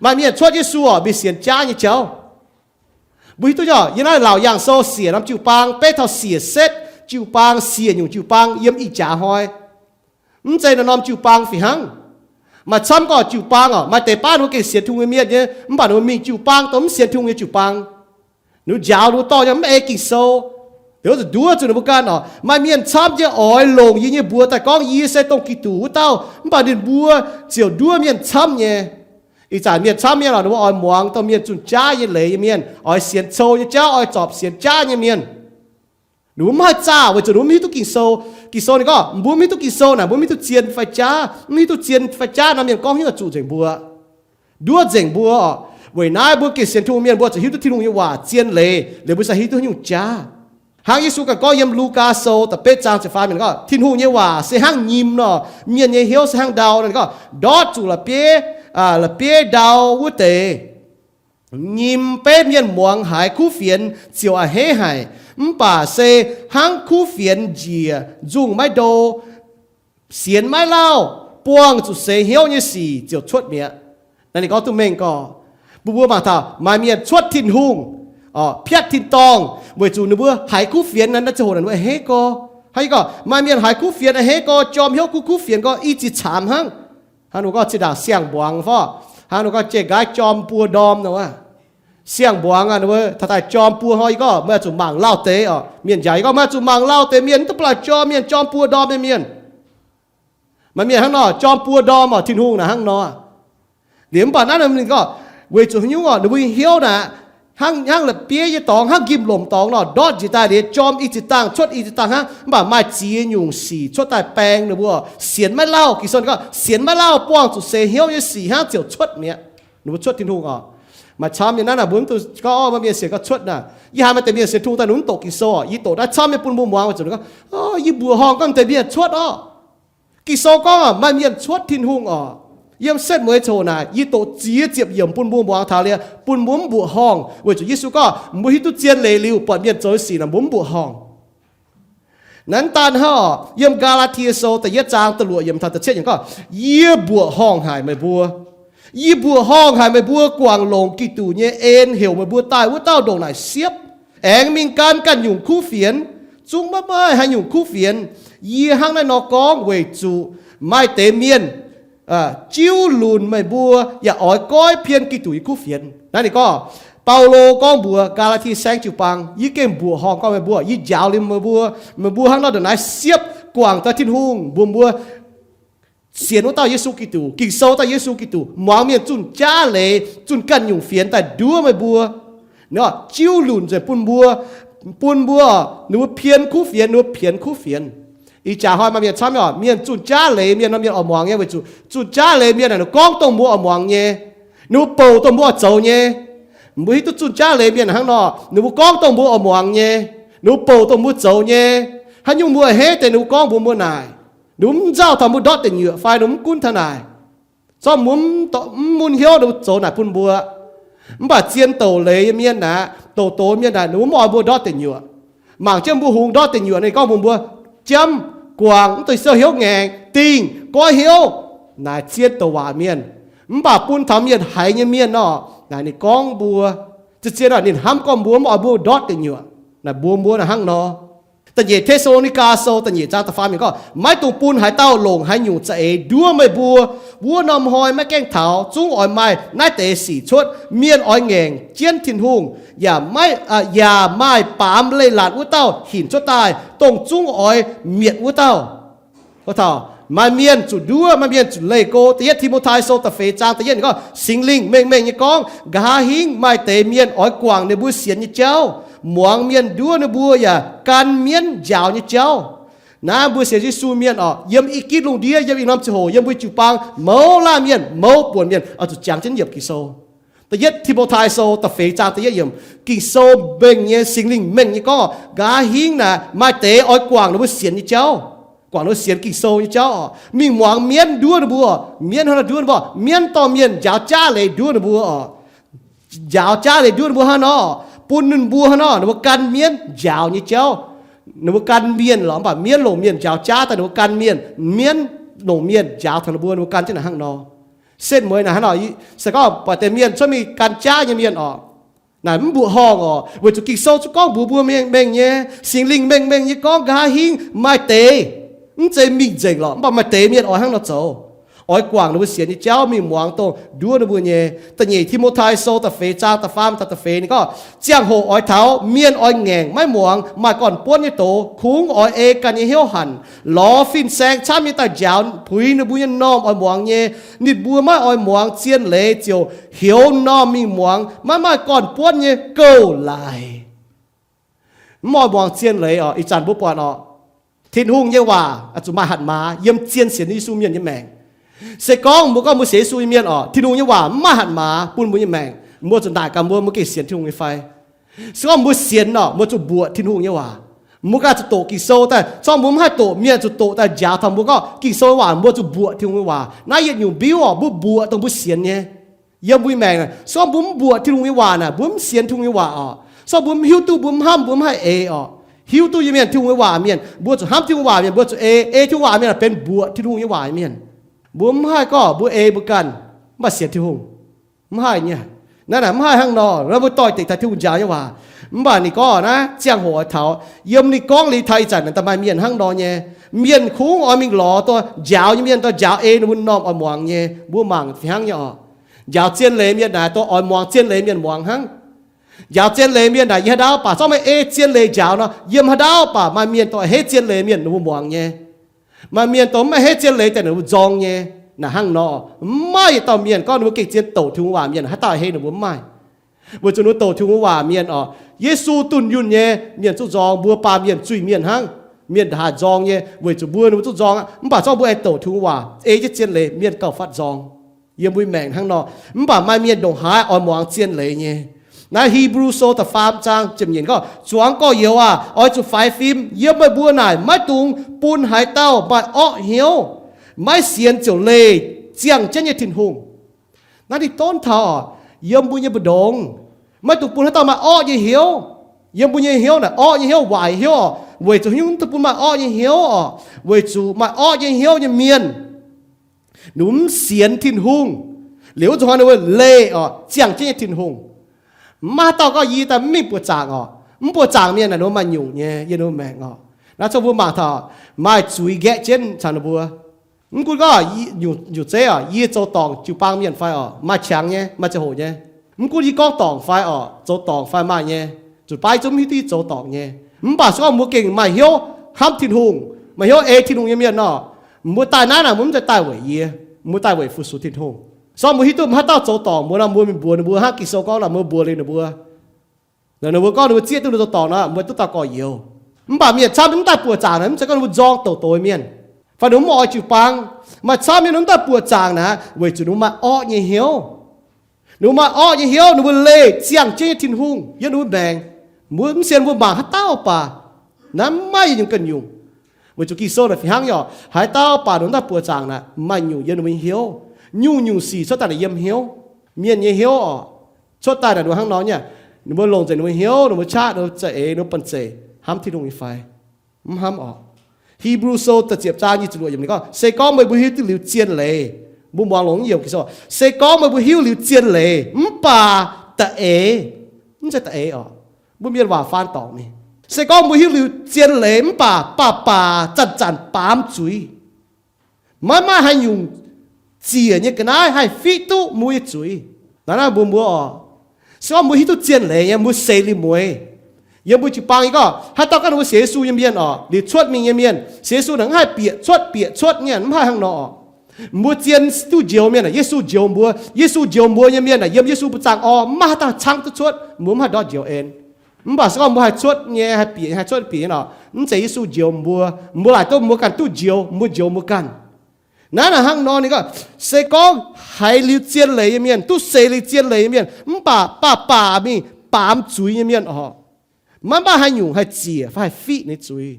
Maaih mienh cuotv Yesu oc, mingh sienx jaav nyei jauv. Mbuo hiuv duqv nyei, yiem naaiv Laauc Yaangh Sou siec norm jiu-baang, beiv taux siec setv jiu-baang, siec nyungc jiu-baang yiem ih jaax hnoi. Mv zeiz norm-norm jiu-baang fih hnangv. Maaih camv gorqv jiu-baang oc, maaih deix baav ninh mbuo gengh sienx Tin-Hungh nyei mienh nyei, mv baac ninh mbuo mingh jiu-baang dongh mv sienx Tin-Hungh nyei jiu-baang. Ninh mbuo njaaux ninh mbuo dorh nyei mv ei Ging-Sou. Liuz zuqc nduov zuqc ninh mbuo ganh oc. Maaih mienh camv nyei oix longc yie nyei mbuox daaih gorngv yie se dongh Giduc wuov dauh, mv baac ninh mbuo ziouc nduov mienh camv nyei. Ih zanc mienh camv mienh oc, ninh mbuo oix muangx dongh mienh zunh jaav nyei leiz nyei mienh, oix sienx cou nyei jauv, oix zorpc sienx jaav nyei mienh. Ninh mbuo mv haih zaah weic zuqc ninh mbuo mv hiuv duqv Ging-Sou. Ging-Sou ninh gorngv mbuo mv hiuv duqv Ging-Sou naaic, mbuo mv hiuv duqv zien fai jaav. Mv hiuv duqv zien fai jaav nor, mienh gorngv hnyouv zuqc nzengc mbuo, nduov nzengc mbuo oc. Weic naaiv mbuo gengh sienx Tin-Hungh mienh mbuo zuqc hiuv duqv Tin-Hungh nyei waac zien leiz, liuz mbuo sai hiuv duqv nyungc jaav. Hnangv Yesu ganh gorngv yiem Lugaa Sou da'betv zaang ziepc faam yiemc gorngv, Tin-Hungh nyei waac se hnangv nyim nor, mienh nyei hnyouv se hnangv ndau nor. Ninh gorngv ndortv zuqc la'bieiv, la'bieiv ndau wuov deix. Nyim beiv mienh muangx haiz kuv fienx ziouc a'hneiv haic, mv baac se hnangv kuv fienx njiec nzungh maiv ndo, sienx maiv lauh, buangh zuqc seix hnyouv nyei sic ziouc cuotv mi'aqv. Naaiv ninh gorngv duqv mengh gorx. Mbuo mbuo mangc taux maaih mienh cuotv Tin-Hungh, piatv tin-dorngh, weic zuqc ninh mbuo haiz kuv fienx naaiv ziangh hoc naaic ninh mbuo a'hneiv gorx. Hnangv gorx maaih mienh haiz kuv fienx a'hneiv gorx, jorm hnyouv kuv, kuv fienx gorx, i ziex caamx hnangv. Hnangv nor gorngv zinh ndaangc siang-mbuangz fai hnangv nor gorngv jiex nqaiv jorm buo ndorm nor, siang-mbuangz aac, ninh mbuo taux daaih jorm buo hnoi, yie gorngv meih zuqc mangc lauh deix oc. Mienh njaaux yie gorngv meih zuqc mangc lauh deix, mienh mv duqv baac jorm, mienh jorm buo ndorm nyei mienh. Maaih mienh hnangv nor jorm buo ndorm oc, Tin-Hungh naaic hnangv nor. Liuz mv baac naaiv ninh gorngv weic zuqc haaix nyungc oc, ninh mbuo nyei hnyouv naaic hnangv, hnangv la'bieiv nyei dorngx, hnangv njimv-lomc dorngx nor, ndortv njiec daaih liuz jorm i ziex dangh, cuotv i ziex dangh hnangv. Mv baac maaih ziex nyungc sic cuotv daaih baeng ninh mbuo. Sienx maiv lauh, Ging-Sou gorngv sienx maiv lauh buangh zuqc seix hnyouv nyei sic hnangv ziouc cuotv mi'aqv. Ninh mbuo cuotv Tin-Hungh oc. Maaih camv nyei naaiv naaic mbuo mv dungx gorngv, Orv, maaih mienh sienx gauh cuotv naaic. Yie haiz maaih deix mienh sienx Tin-Hungh daaih ninh mv doqc Ging-Sou oc. Yie doqc naaiv camv nyei bun mbuo muangx weic zuqc ninh gorngv, Orv, yie mbuoqc horngh gorngv deix mienh cuotv orv. Ging-Sou gorngv maaih mienh cuotv Tin-Hungh oc. Yiem setv mueiz coc naaic yie doqc ziex ziepc yiemc bun mbuo muangx taux liuz bun mbuo mv mbuoqc horngh weic zuqc Yesu gorngv mbuo hiuv duqv zien leiz liuz buatc mienh zoux sic naaic mbuo mv mbuoqc horngh. Naaiv daan hnangv oc, yiem Gaa^laa^tie Sou da'yietv zaang da'luoqc yiemc taux da'cietv yiemc gorngv, Yie mbuoqc horngh haic meih mbuo. Yie mbuoqc horngh haic meih mbuo guangc longc Giduc nyei en heuc meih mbuo daaih wuov dauh ndongc naaic siepv, aengx mingh gan ganh nyungc kuv fienx, zungv maiv maaih haaix nyungc kuv fienx. Yie hnangv naaiv nor gorngv weic zuqc maaih deix mienh jiuv lunc meih mbuo yaac oix goiv pien Giduc nyei kuv fienx. Naaiv ninh gorngv, Baulo gorngv mbuox Gaa^laa^tie Saengv jiu-baang, Yie gengh mbuoqc horngh gorngv meih mbuo, yie njaaux liemh meih mbuo, meih mbuo hnangv nor ndongc naaiv siepv guangc daaih Tin-Hungh, mbuox mbuo sienx wuov dauh Yesu Giduc, Ging-Sou dauh Yesu Giduc, muangx mienh zunh jaav leiz, zunh ganh nyungc fienx daaih nduov meih mbuo, jiuv lunc nzengc bun mbuo, bun mbuo, ninh mbuo pien kuv fienx, ninh mbuo pienx kuv fienx. Ih jaax hnoi maaih mienh camv nyei oc, mienh zunh jaav leiz mienh nor mienh oix muangx nyei weic zuqc zunh jaav leiz mienh naaic ninh gorngv dongh mbuo oix muangx nyei, ninh mbuo bouc dongh mbuo oix zoux nyei. Mbuo hiuv duqv zunh jaav leiz mienh hnangv nor, ninh mbuo gorngv dongh mbuo oix muangx nyei, ninh mbuo bouc dongh mbuo zoux nyei. Haaix nyungc mbuo a'hneiv deix ninh mbuo gorngv mbuox mbuo naaic, ninh mbuo mv nzauh taux mbuo ndortv deic nyuoqc fai ninh mbuo mv gunv taux naaic. Zorqv mbuo mv mun hnyouv ninh mbuo zoux naaic bun mbuo. Mv baac zien douc leiz nyei mienh aqv, douc douc mienh naaic ninh mbuo mv oix mbuo ndortv deic nyuoqc. Mangc jienv mbuo hungx ndortv deic nyuoqc ninh gorngv mbuox mbuo, Jamv, guangc, mv deix siou hnyouv ngaengc, dingh, goiv hnyouv. Naaic zien douc waac mienh. Mv baac bun taux mienh haiz nyei mienh nor, naaic ninh gorngv mbuo, zien-zien ninh hnamv gorngv mbuo mv oix mbuo ndortv deic nyuoqc. Naaic mbuox mbuo naaic hnangv nor. Da'nyeic Te^saa^lo^ni^gaa Sou da'nyeic zaang da'faam ninh gorngv, Maiv dungx bun haaix dauh longc haaix nyungc za'eix nduov meih mbuo. Wuov norm hnoi maiv gaengh taux zungv oix maaih naaiv deix sic cuotv. Mienh oix ngaengc jienv Tin-Hungh, yaac maaih baamz leiz-latc wuov dauh hinc cuotv daaih, dongh zungv oix mietc wuov dauh. Maaih mienh zuqc nduov, maaih mienh zuqc leih go. Da'yietv Ti^mo^tai Sou da'feix zaang da'yietv ninh gorngv, Singx Lingh mengh mengh nyei gorngv, nqa'haav hingv maaih deix mienh oix guangc ninh mbuo sienx nyei jauv, muangx mienh nduov ninh mbuo yaac gan mienv njaaux nyei jauv. Naaiv mbuo sienx Yesu mienh oc, yiem i gitv lungh ndiev, yiem ih norm ziangh hoc, yiem mbuo jiu-baang, mouz laanh mienh, mouz buonc mienh oix zuqc jangx jienv yiemc Ging-Sou. Da'yietv Ti^mo^tai Sou da'feix zaang da'yietv yiemc, Ging-Sou mengh nyei, Singx Lingh mengh nyei gorngv, nqa'haav hingv naaic maaih deix oix guangc ninh mbuo sienx nyei jauv, guangc ninh mbuo sienx Ging-Sou nyei jauv oc, mingh muangx mienv nduov ninh mbuo. Mienv hnangv haaix nor nduov ninh mbuo? Mienv dorh mienh njaaux jaav leiz nduov ninh mbuo oc. Njaaux jaav leiz nduov ninh mbuo hnangv nor, bun ninh mbuo hnangv nor, ninh mbuo gan mienv njaaux nyei jauv. Ninh mbuo gan mienh lorqc, mv baac mienv longc mienh njaaux jaav daaih, ninh mbuo gan mienh, mienv longc mienh njaaux taux ninh mbuo, ninh mbuo gan jienv naaic hnangv nor. Setv mueiz naaic hnangv nor, se gorngv buatc deix mienh cuotv mingh gan jaav nyei mienh oc, naaic mv mbuoqc horngh oc, weic zuqc Ging-Sou zungv gorngv mbuox mbuo mengh mengh nyei, Singx Lingh mengh mengh nyei gorngv nqa'haav hingv maaih deix, mv zeiz mingh nzengc lorqc, mv baac maaih deix mienh oix hnangv nor zoux, oix guangc ninh mbuo sienx nyei jauv, mingh muangx dongh nduov ninh mbuo nyei. Da'nyeic Ti^mo^tai Sou da'feix zaang da'faam taux da'feix ninh gorngv, ziangh hoc oix taux mienh oix ngaengc maiv muangx, maaih gorn-buonv nyei doz, kungx oix ei ganh nyei hnyouv hanc, lorz fin-saeng camv nyei daaih njaaux puix ninh mbuo nyei normh oix muangx nyei. Ninh mbuo maiv oix muangx zien leiz ziouc hioux normh mingh muangx maiv maaih gorn-buonv nyei gouv laaix. Mv oix muangx zien leiz oc. Ih zanc mbuo buatc oc, Tin-Hungh nyei waac zuqc maaih hatc maaz yiem zien sienx Yesu mienh nyei maengc. Se gorngv mbuo gorngv mbuo sienx Yesu nyei mienh oc, Tin-Hungh nyei waac mv maaih hatc maaz bun mbuo nyei maengc, mbuo zuqc naaic gaax mbuo, mbuo gengh sienx Tin-Hungh nyei fai? Se gorngv mbuo sienx oc, mbuo zuqc mbuoqc Tin-Hungh nyei waac. Mbuo ganh zuqc doqc Ging-Sou daaih. Se gorngv mbuo mv haih doqc, mienh zuqc doqc daaih njaaux taux mbuo gorngv Ging-Sou nyei waac, mbuo zuqc mbuoqc Tin-Hungh nyei waac. Naaiv yietc nyungc mbiuv oc, mbuo mbuoqc dongh mbuo sienx nyei. Yiem mbuo nyei maengc naaic, se gorngv mbuo mv mbuoqc Tin-Hungh nyei waac naaic, mbuo mv sienx Tin-Hungh nyei waac oc. Se gorngv mbuo mv hiuv duqv, mbuo mv hnamv, mbuo mv haih eix oc. Hiuv duqv nyei mienh, Tin-Hungh nyei waac mienh, mbuo zuqc hnamv Tin-Hungh nyei waac mienh, mbuo zuqc ei, ei Tin-Hungh waac mienh aeqv, benx mbuoqc Tin-Hungh nyei waac mienh. Mbuo mv haih gorngv mbuo ei mbuo ganh mv baac sienx Tin-Hungh. Mv haih nyei. Naaiv naaic mv haih hnangv nor, mbuo doix-dekc taux Tin-Hungh njaaux nyei waac. Mv baac ninh gorngv naaiv ziangh hoc taux yiem ninh gorngv liuz taux ih zanc daaih maaih mienh hnangv nor nyei. Mienh kungx oix mingh lorz duqv njaaux nyei mienh, duqv njaaux ei ninh mbuo norm oix muangx nyei. Mbuo mangc fih hnangv nyei oc. Njaaux zien leiz mienh naaic duqv oix muangx zien leiz mienh muangx hnangv. Njaaux zien leiz mienh naaic yiem haaix ndau baac zorqv meih ei zien leiz njaaux nor, yiem haaix ndau baac maaih mienh dongh a'hneiv zien leiz mienh ninh mbuo muangx nyei. Maaih mienh dongh mv a'hneiv zien leiz daaih ninh mbuo nzorng nyei. Naaic hnangv nor, mv maaih yietc dauh mienh gorngv ninh mbuo gengh zien douc Tin-Hungh waac mienh haaix dauh a'hneiv ninh mbuo mv maaih. Weic zuqc ninh mbuo douc Tin-Hungh waac mienh oc, Yesu dunh yunh nyei mienh zuqc nzorng, mbuo baamh mienh zuiz-mienh hnangv. Mienh haih nzorng nyei weic zuqc mbuo ninh mbuo zuqc nzorng aqv. Mv baac zorqv mbuo aengx douc Tin-Hungh waac, ei jienv zien leiz, mienh gauh fatv nzorng. Yiem mbuo maengc hnangv nor, mv baac maaih mienh ndongc haaix oix muangx zien leiz nyei. Naaiv Hipv^lu Sou da'faam zaang ziepc nyeic gorngv, Zuangx gorx-youz aah! Oix zuqc faix fim. Yiem meih mbuo naaic maiv dungx bun haaix dauh maaih orqv hnyouv. Maiv sienx ziouc leih ziangh jienv nyei Tin-Hungh. Naaiv ninh donv taux oc, yiem mbuo nyei mbu'ndongx maiv dungx bun haaix dauh maaih orqv nyei hnyouv. Yiem mbuo nyei hnyouv naaic orqv nyei hnyouv, waaic hnyouv oc. Weic zuqc hiuv duqv bun maaih orqv nyei hnyouv oc, weic zuqc maaih orqv nyei hnyouv nyei mienh, ninh mbuo mv sienx Tin-Hungh. Liuz wuov nzunc hnoi ninh mbuo leih oc ziangh jienv nyei Tin-Hungh. Mv maaih haaix dauh gorngv yie daaih mv mingh buoqc zaangc oc. Mv buoqc zaangc mienh naaic ninh mbuo maaih nyungc nyei yiem ninh mbuo maengc oc. Naaiv cuotv mbuo mangc taux maaih zuiz nqaeqv jienv caux ninh mbuo. Mv gunv gorngv nyungc zeiv oc, yie zoux dorngc jiu-baang mienh fai oc, maaih qangx nyei, maaih ziangh hoc nyei. Mv gunv yie gorngv dorngc fai oc, zoux dorngc fai maaih nyei, zuqc baav zungv mv hiuv duqv yie zoux dorngc nyei. Mv baac se gorngv mbuo gengh maaih hnyouv hnamv Tin-Hungh, maaih hnyouv ei Tin-Hungh nyei mienh oc, mbuo daaih naaiv naaic mbuo mv zeiz daaih weic yie, mbuo daaih weic fu-sux Tin-Hungh. Se gorngv mbuo hiuv duqv mv haaix dauh zoux dorngc mbuo nor, mbuo mingh mbuox ninh mbuo hnangv Ging-Sou gorngv nor, mbuo mbuox liuz ninh mbuo, ninh mbuo gorngv ninh mbuo zieqv duqv ninh zoux dorngc nor, mbuo duqv dauh gorx-youz. Mv baac mienh camv mv daaih buoqc zaangc naaic, mv zeiz gorngv ninh mbuo nzorng douc douc mienh, fai ninh mbuo mv oix jiu-baang. Maaih camv mienh mv daaih buoqc zaangc naaic weic zuqc ninh mbuo maaih orqv nyei hnyouv. Ninh mbuo maaih orqv nyei hnyouv, ninh mbuo leih ziangh jienv nyei Tin-Hungh yiem ninh mbuo maengc. Mbuo mv sienx mbuo mangc haaix dauh baac, naaiv mv maaih yietc nyungc ganh nyungc. Weic zuqc Ging-Sou naaic fih hnangv nyei oc, haaix dauh baac ninh mbuo daaih buoqc zaangc naaic maaih nyungc yiem ninh mbuo nyei hnyouv. Nyungc-nyungc sic cuotv daaih naaic yiem hnyouv. Mienh nyei hnyouv oc, cuotv daaih naaic ninh mbuo hnangv nor nyei. Ninh mbuo longc nzengc ninh mbuo hnyouv, ninh mbuo qaqv, ninh mbuo za'eix, ninh mbuo banh zeic hnamv Tin-Hungh nyei fai? Mv hnamv oc. Hipv^lu Sou da'ziepc zaang nyic ziepc luoqc yiemc ninh gorngv, se gorngv meih mbuo hiuv duqv liuz zien leiz, mbuo muangx longx nyei Ging-Sou, se gorngv meih mbuo hiuv liuz zien leiz mv baac da'eix, mv zeiz da'eix oc, mbuo mienh waac faan dorngc mingh, se gorngv mbuo hiuv liuz zien leiz mv baac baac baac zanc-zanc baamz zuiz, maiv maaih haaix nyungc ziec nyei ga'naaiv haih fiqv duqv mbuo nyei zuiz. Naaiv naaiv mbuo mbuo oc, se gorngv mbuo hiuv duqv zien leiz nyei, mbuo seix liuz mueix. Yiem mbuo jiu-baang nyei gorngv, haaix dauh gorngv ninh mbuo sienx Yesu nyei mienh oc, liuz cuotv mingh nyei mienh, sienx Yesu naaic mv haih bieqc cuotv bieqc cuotv nyei, mv haih hnangv nor oc. Mbuo zien duqv njoux mienh aah, Yesu njoux mbuo. Yesu njoux mbuo nyei mienh aah, yiem Yesu mbuo zaangh orn, mv maaih haaix dauh haih caangv duqv cuotv, mbuo mv haih ndortv njoux en. Mv baac se gorngv mbuo haih cuotv nyei, haih bieqc, haih cuotv bieqc nyei nor, mv zeiz Yesu njoux mbuo. Mbuo laaic duqv mbuo ganh duqv njoux, mbuo njoux mbuo ganh. Naaiv naaic hnangv nor ninh gorngv, se gorngv haiz liuz zien leiz nyei mienh, duqv seix liuz zien leiz nyei mienh, mv baac baac baac mingh baamz zuiz nyei mienh oc, maiv maaih haaix nyungc haih ziec fai haih fiqv ninh zuiz.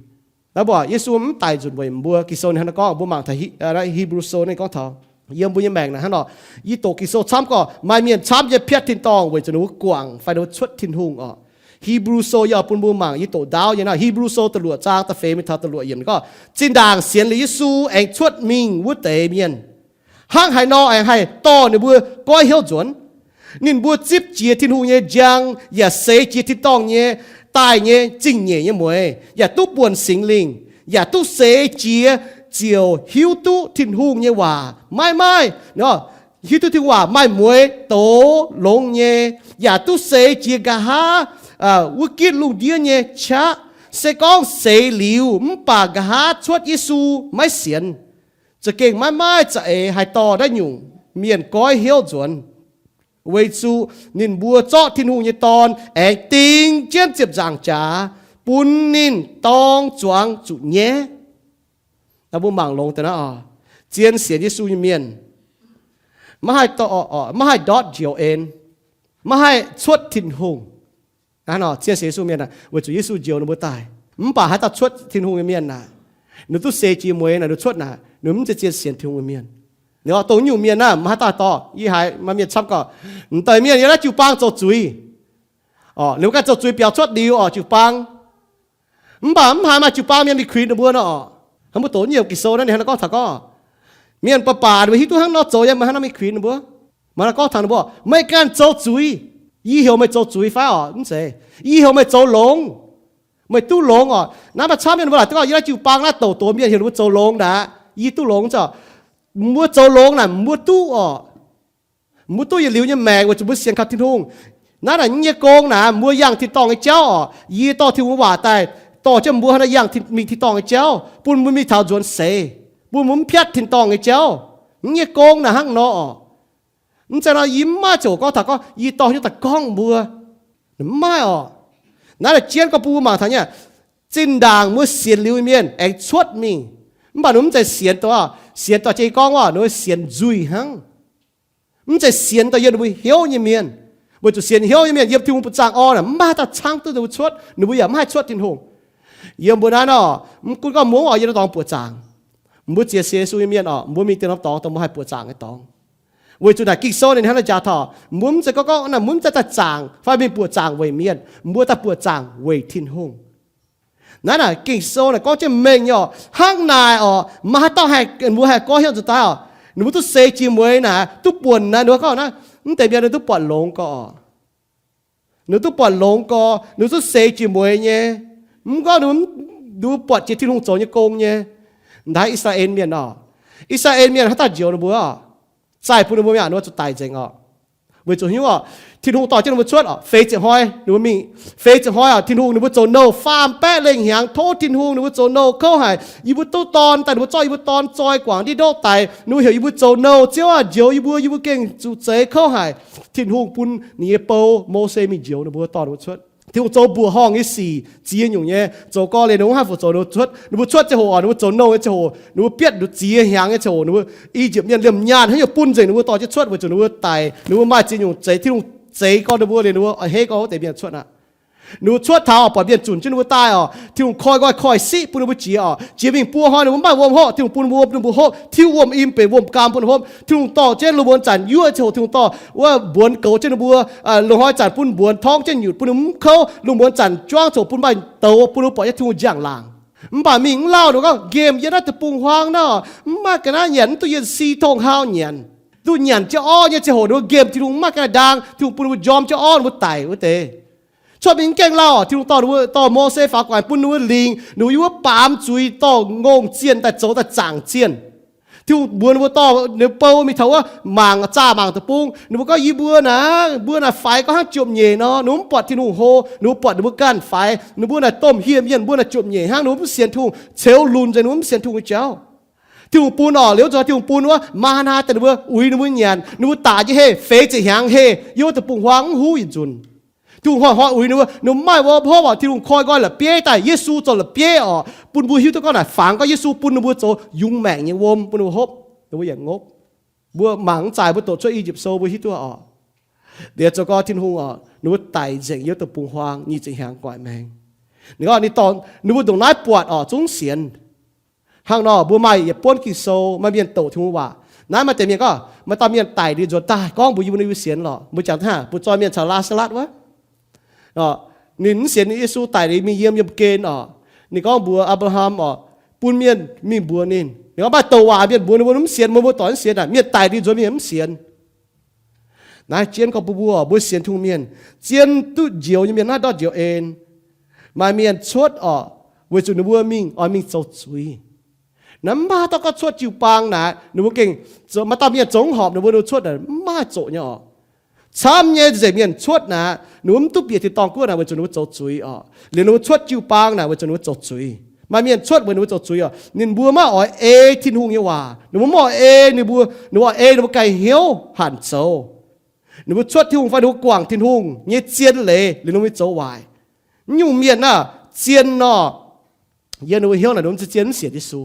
Naaiv mbuo Yesu mv daic nzunc weic mbuo. Ging-Sou ninh hnangv naaiv gorngv, mbuo mangc taux Hipv-, Hipv^lu Sou ninh gorngv taux yiem mbuo nyei maengc naaic hnangv nor. Yie doqc Ging-Sou camv gorngv maaih mienh camv nyei piatv tin-dorngh weic zuqc ninh mbuo guangc fai ninh mbuo cuotv Tin-Hungh oc. Hipv^lu Sou yie oix bun mbuo mangc, yie doqc ndaauv nyei naaiv. Hipv^lu Sou da'luoqc zaang da'feix mingh taux da'luoqc yiemc ninh gorngv, zinh ndaangc sienx liuz Yesu aengx cuotv mingh wuov deix mienh, hnangv haaix nor aengx haih dorh ninh mbuo goiv hnyouv nzuonx? Ninh mbuo zipv jiex Tin-Hungh nyei njang yaac seix jiex tin-dorngh nyei daaih nyei zingh nyeic nyei mueiz, yaac duqv buonc Singx Lingh, yaac duqv seix jiex ziouc hiuv duqv Tin-Hungh nyei waac. Maiv maaih, hiuv duqv Tin-Hungh waac maaih mueiz douz longx nyei, yaac duqv seix jiex nqa'haav wuov gitv lungh ndiev nyei qaqv. Se gorngv seix liuz mv baac nqa'haav cuotv Yesu maiv sienx, za'gengh maiv maaih za'eix haih dorh naaiv nyungc mienh goiv hnyouv nzuonx, weic zuqc ninh mbuo zorqv Tin-Hungh nyei Dorn aengx ding jienv ziepc nzaangc jaax bun ninh dorng zuangx zuqc nyaiv. Mbuo mangc longx deix naaiv oc, zien sienx Yesu nyei mienh maiv haih ndortv njoux en, maiv haih cuotv Tin-Hungh. Zien sienx Yesu mienh aah, weic zuqc Yesu njoux ninh mbuo daaih. Mv baac haaix dauh cuotv Tin-Hungh nyei mienh aah, ninh duqv seix jiex mueiz naaic, ninh cuotv naaic, ninh mv zeiz zien sienx Tin-Hungh nyei mienh. Liuz dongh nyungc mienh naaiv, maiv haaix dauh dorh. Yie haiz maaih mienh camv gorngv, m'daaih mienh yiem naaiv jiu-baang zoux zuiz, liuz ganh zoux zuiz biaux cuotv liuz oc, jiu-baang. Mv baac mv haiz maaih jiu-baang mienh mingh kuinx ninh mbuo nor. Hnangv mbuo doqc nyei Ging-Sou naaiv ninh hnangv naaiv gorngv taux gorngv, mienh baac baac ninh mbuo hiuv duqv hnangv nor zoux yiem, mv haaix nor mingh kuinx ninh mbuo. Maaih gorngv taux ninh mbuo, meih ganh zoux zuiz. Yie heuc meih zoux zuiz fai orqc? Mv zeiz. Yie heuc meih zoux longx. Meih duqv longx orqc? Naaiv maaih camv mienh mbuo laaic duqv gorngv yie naaiv jiu-baang naaiv douc doz mienh heuc ninh mbuo zoux longx naaic, yie duqv longx zoc. Mbuo zoux longx naaic mbuo duqv orqc. Mbuo duqv yietc liuz nyei maengc weic zuqc mbuo sienx kaux Tin-Hungh. Naaiv naaic nyei gong naaic mbuo yangh tin-dorngh nyei jauv orqc. Yie dorh Tin-Hungh waac daaih dorh jienv mbuo hnangv naaiv yangh mingh tin-dorngh nyei jauv, bun mbuo mingh taux nzuonx seix, bun mbuo mv piatv tin-dorngh nyei jauv. Nyei gong naaic hnangv nor orqc. Mv zeiz nor yie mv maaih ziouc gorngv taux gorngv yie dorh hnyouv daaih gorngv mbuo. Mv maaih orqc. Naaiv naaic jienv gorngv bun mbuo mangc taux nyei, zinh ndaangc mbuo sienx liuz mienh aengx cuotv mingh, mv baac ninh mv zeiz sienx dongh, sienx dongh jiex gorngv waac ninh sienx nzuih hnangv. Mv zeiz sienx dongh yiem ninh mbuo hnyouv nyei mienh. Weic zuqc sienx hnyouv nyei mienh yiem Tin-Hungh buoz-zaangc orn naaic mv maaih dauh caangv duqv ninh mbuo cuotv, ninh mbuo yaac mv haih cuotv Tin-Hungh. Yiem mbuo naaiv nor, mv gunv gorngv mbuo oix yiem norm dorngx buoqc zaangc, mbuo ziex sienx Yesu nyei mienh orqc, mbuo mingh dien norm dorngx dongh mbuo haih buoqc zaangc nyei dorngx. Weic zuqc naaic Ging-Sou ninh hnangv naaiv jaax taux mbuo mv zeiz gorngv gorngv naaic mbuo mv zeiz daaih zaangc fai mingh buoqc zaangc weic mienh, mbuo daaih buoqc zaangc weic Tin-Hungh. Naaiv naaic Ging-Sou naaic gorngv jienv mengh nyei orqc, hnangv naaic orqc, maaih haaix dauh haih, mbuo haih goiv hnyouv nzuonx daaih orqc, ninh mbuo duqv seix jiex mueiz naaic, duqv buonc naaic, ninh mbuo gorngv naaiv, mv deix mienh ninh duqv buatc longx gorx orqc. Ninh duqv buatc longx gorx, ninh duqv seix jiex mueiz nyei. Mv gorngv ninh mbuo buatc jiex Tin-Hungh zoux nyei gong nyei. Ndaix I^saa^laa^en Mienh orqc, I^saa^laa^en Mienh haaix dauh njoux ninh mbuo orqc? Zaih bun ninh mbuo mi'aqv, ninh mbuo zuqc daic nzengc orqc. Weic zuqc hiuv orqc, Tin-Hungh dorh jienv ninh mbuo cuotv orqc, feix ziepc hnoi ninh mbuo mingh, feix ziepc hnoi orqc, Tin-Hungh ninh mbuo zoux nouh faam baeqv lengh hnyangx, tov Tin-Hungh ninh mbuo zoux nouh kouv haic. Yie mbuo duqv dorn daaih, ninh mbuo zorqv yie mbuo dorn zoi guangc ndiev ndoqv daic, ninh mbuo heuc yie mbuo zoux nouh, Ziouv aah, njoux yie mbuo, yie mbuo gengh zuqc zeix kouv haic. Tin-Hungh bun ninh nyei bou, Mose, mingh njoux ninh mbuo, dorh ninh mbuo cuotv. Tin-Hungh zoux mbuoqc horngh nyei sic ziex nyungc nyei, zoux gorx-lienh ninh mbuo mv haih fu-sux ninh mbuo cuotv. Ninh mbuo cuotv ziangh hoc orqc, ninh mbuo zoux nouh nyei ziangh hoc, ninh mbuo bietv nduqc ziex hnyangx nyei ziangh hoc, ninh mbuo I^yipv Mienh liemh nyaanh haaix nyungc bun nzengc ninh mbuo dorh jienv cuotv, weic zuqc ninh mbuo daic. Ninh mbuo maaih ziex nyungc zeix, Tin-Hungh zeix gorx ninh mbuo liuz, ninh mbuo hei gorx wuov deix mienh cuotv aqv. Ninh mbuo cuotv taux orqc, buatc mienh zunc jienv ninh mbuo daaih orqc, Tin-Hungh koi nqoi koiv-siqv bun ninh mbuo jiex orqc. Jiex mingh buo hnoi ninh mbuo mv maaih wuom hopv, Tin-Hungh bun wuom ninh mbuo hopv, tiuv wuom im benx wuom-gaam bun hopv. Tin-Hungh dorh jienv lungh muonz zanc yuoqv ziangh hoc, Tin-Hungh dorh wuov mbuonx goux jienv ninh mbuo. Lungh hnoi zanc bun mbuonx torngv jienv nyutc bun ninh mbuo mv kouv. Lungh muonz zanc juangv ziangh hoc bun maaih douz bun ninh mbuo buatc jienv Tin-Hungh njang-laangc. Mv baac mingh mv lauh ninh gorngv, nqemh yie naaiv deic-bung-huaang nor, mv maaih ga'naaiv nyanc, mv duqv yie nyei si tong hau nyanc. Duqv nyanc jienv orv nyei ziangh hoc ninh mbuo nqemh Tin-Hungh, mv maaih ga'naaiv ndaang, Tin-Hungh bun ninh mbuo njorm jienv orv ninh mbuo daic wuov deix. Cuotv mingh mv gaengh lauh, Tin-Hungh dorh ninh mbuo, dorh Mose faaux gu'nguaaic bun ninh mbuo lingc, ninh mbuo yiem wuov baamz zuiz dorh ngongh zienh daaih zoux daaih zaangc zienh. Tin-Hungh mbuox ninh mbuo dorh ninh bou mingh taux wuov mangc, zaah mangc deic-bung. Ninh mbuo gorngv, yie mbuo naaic, mbuo naaic faix gorngv hnangv jomc nyeic nor. Ninh mbuo mv buatc Tin-Hungh hlo, ninh mbuo buatc ninh mbuo ganh faix. Ninh mbuo naaic domh hieh mienh, mbuo naaic jomc nyeic hnangv, ninh mbuo mv sienx Tin-Hungh, ceux lunx nzengc, ninh mbuo mv sienx Tin-Hungh nyei jauv. Tin-Hungh bun orqc, liuz zuqc Tin-Hungh bun wuov maa^naa daaih ninh mbuo uix ninh mbuo nyanc, ninh mbuo daaih jienv heh, feix ziepc hnyangx heh, yiem wuov deic-bung-huaang mv huv yietc nzunc. Tin-Hungh hnoi-hnoi uix ninh mbuo, ninh mbuo mv maaih wuom hopv orqc. Tin-Hungh koi nqoi la'bieiv daaih, Yesu zoux la'bieiv orqc, bun mbuo hiuv duqv gorngv naaic fangx gorngv Yesu bun ninh mbuo zoux yungz maengc nyei wuom bun ninh mbuo hopv, ninh mbuo yaac ngopv. Mbuo mangc mv zaaih mbuo doqc cuotv I^yipv Sou mbuo hiuv duqv orqc. Liuz zoux gorx Tin-Hungh orqc, ninh mbuo daic nzengc yiem deic-bung-huaang nyic ziepc hnyangx gu'nguaaic maengx. Ninh gorngv ninh dorh, ninh mbuo ndongc naaiv buatc orqc, zungv sienx. Hnangv nor mbuo maaih yietc buonv Ging-Sou, maaih mienh doqc Tin-Hungh waac. Naaiv maaih deix mienh gorngv maaih dauh mienh daic liuz nzuonx daaih gorngv mbuox yie mbuo, ninh mbuo sienx lorqc. Mbuo jangx hnangv mbuo zoih mienh caux Laa^saa^latv wuov. Ninh mv sienx Yesu daic liuz mingh yiem, yiem gen orqc. Ninh gorngv mbuox Apc^laa^ham orqc, bun mienh mingh mbuox ninh. Ninh gorngv maaih douc waac mienh mbuox ninh mbuo mv sienx, mbuo, mbuo doic mv sienx aqv. Mienh daic liuz nzuonx mingh mv sienx. Naaiv jienv gorngv bun mbuo, mbuo sienx Tin-Hungh mienh, zien duqv njoux nyei mienh naaiv ndortv njoux en. Maaih mienh cuotv orqc, weic zuqc ninh mbuo mingh oix mingh zoux zuiz. Naaiv mv maaih dauh gorngv cuotv jiu-baang naaic ninh mbuo gengh, maaih dauh mienh zoux mv horpc ninh mbuo, ninh mbuo cuotv naaic mv maaih zoqc nyei orqc. Camv nyei nzengc mienh cuotv naaic, ninh mbuo mv duqv bieqc tin-dorngh guoqv naaic weic zuqc ninh mbuo zoux zuiz orqc. Liuz ninh mbuo cuotv jiu-baang naaic weic zuqc ninh mbuo zoux zuiz. Maaih mienh cuotv weic ninh mbuo zoux zuiz orqc. Ninh mbuo maiv oix ei Tin-Hungh nyei waac. Ninh mbuo mv oix ei ninh mbuo, ninh mbuo oix ei ninh mbuo ganh hnyouv hanc zoux. Ninh mbuo cuotv Tin-Hungh fai ninh mbuo guangc Tin-Hungh nyei zien leiz liuz ninh mbuo zoux waaic. Nyungc mienh naaic zien nor, yiem ninh mbuo hnyouv naaic ninh mbuo zien mv sienx Yesu.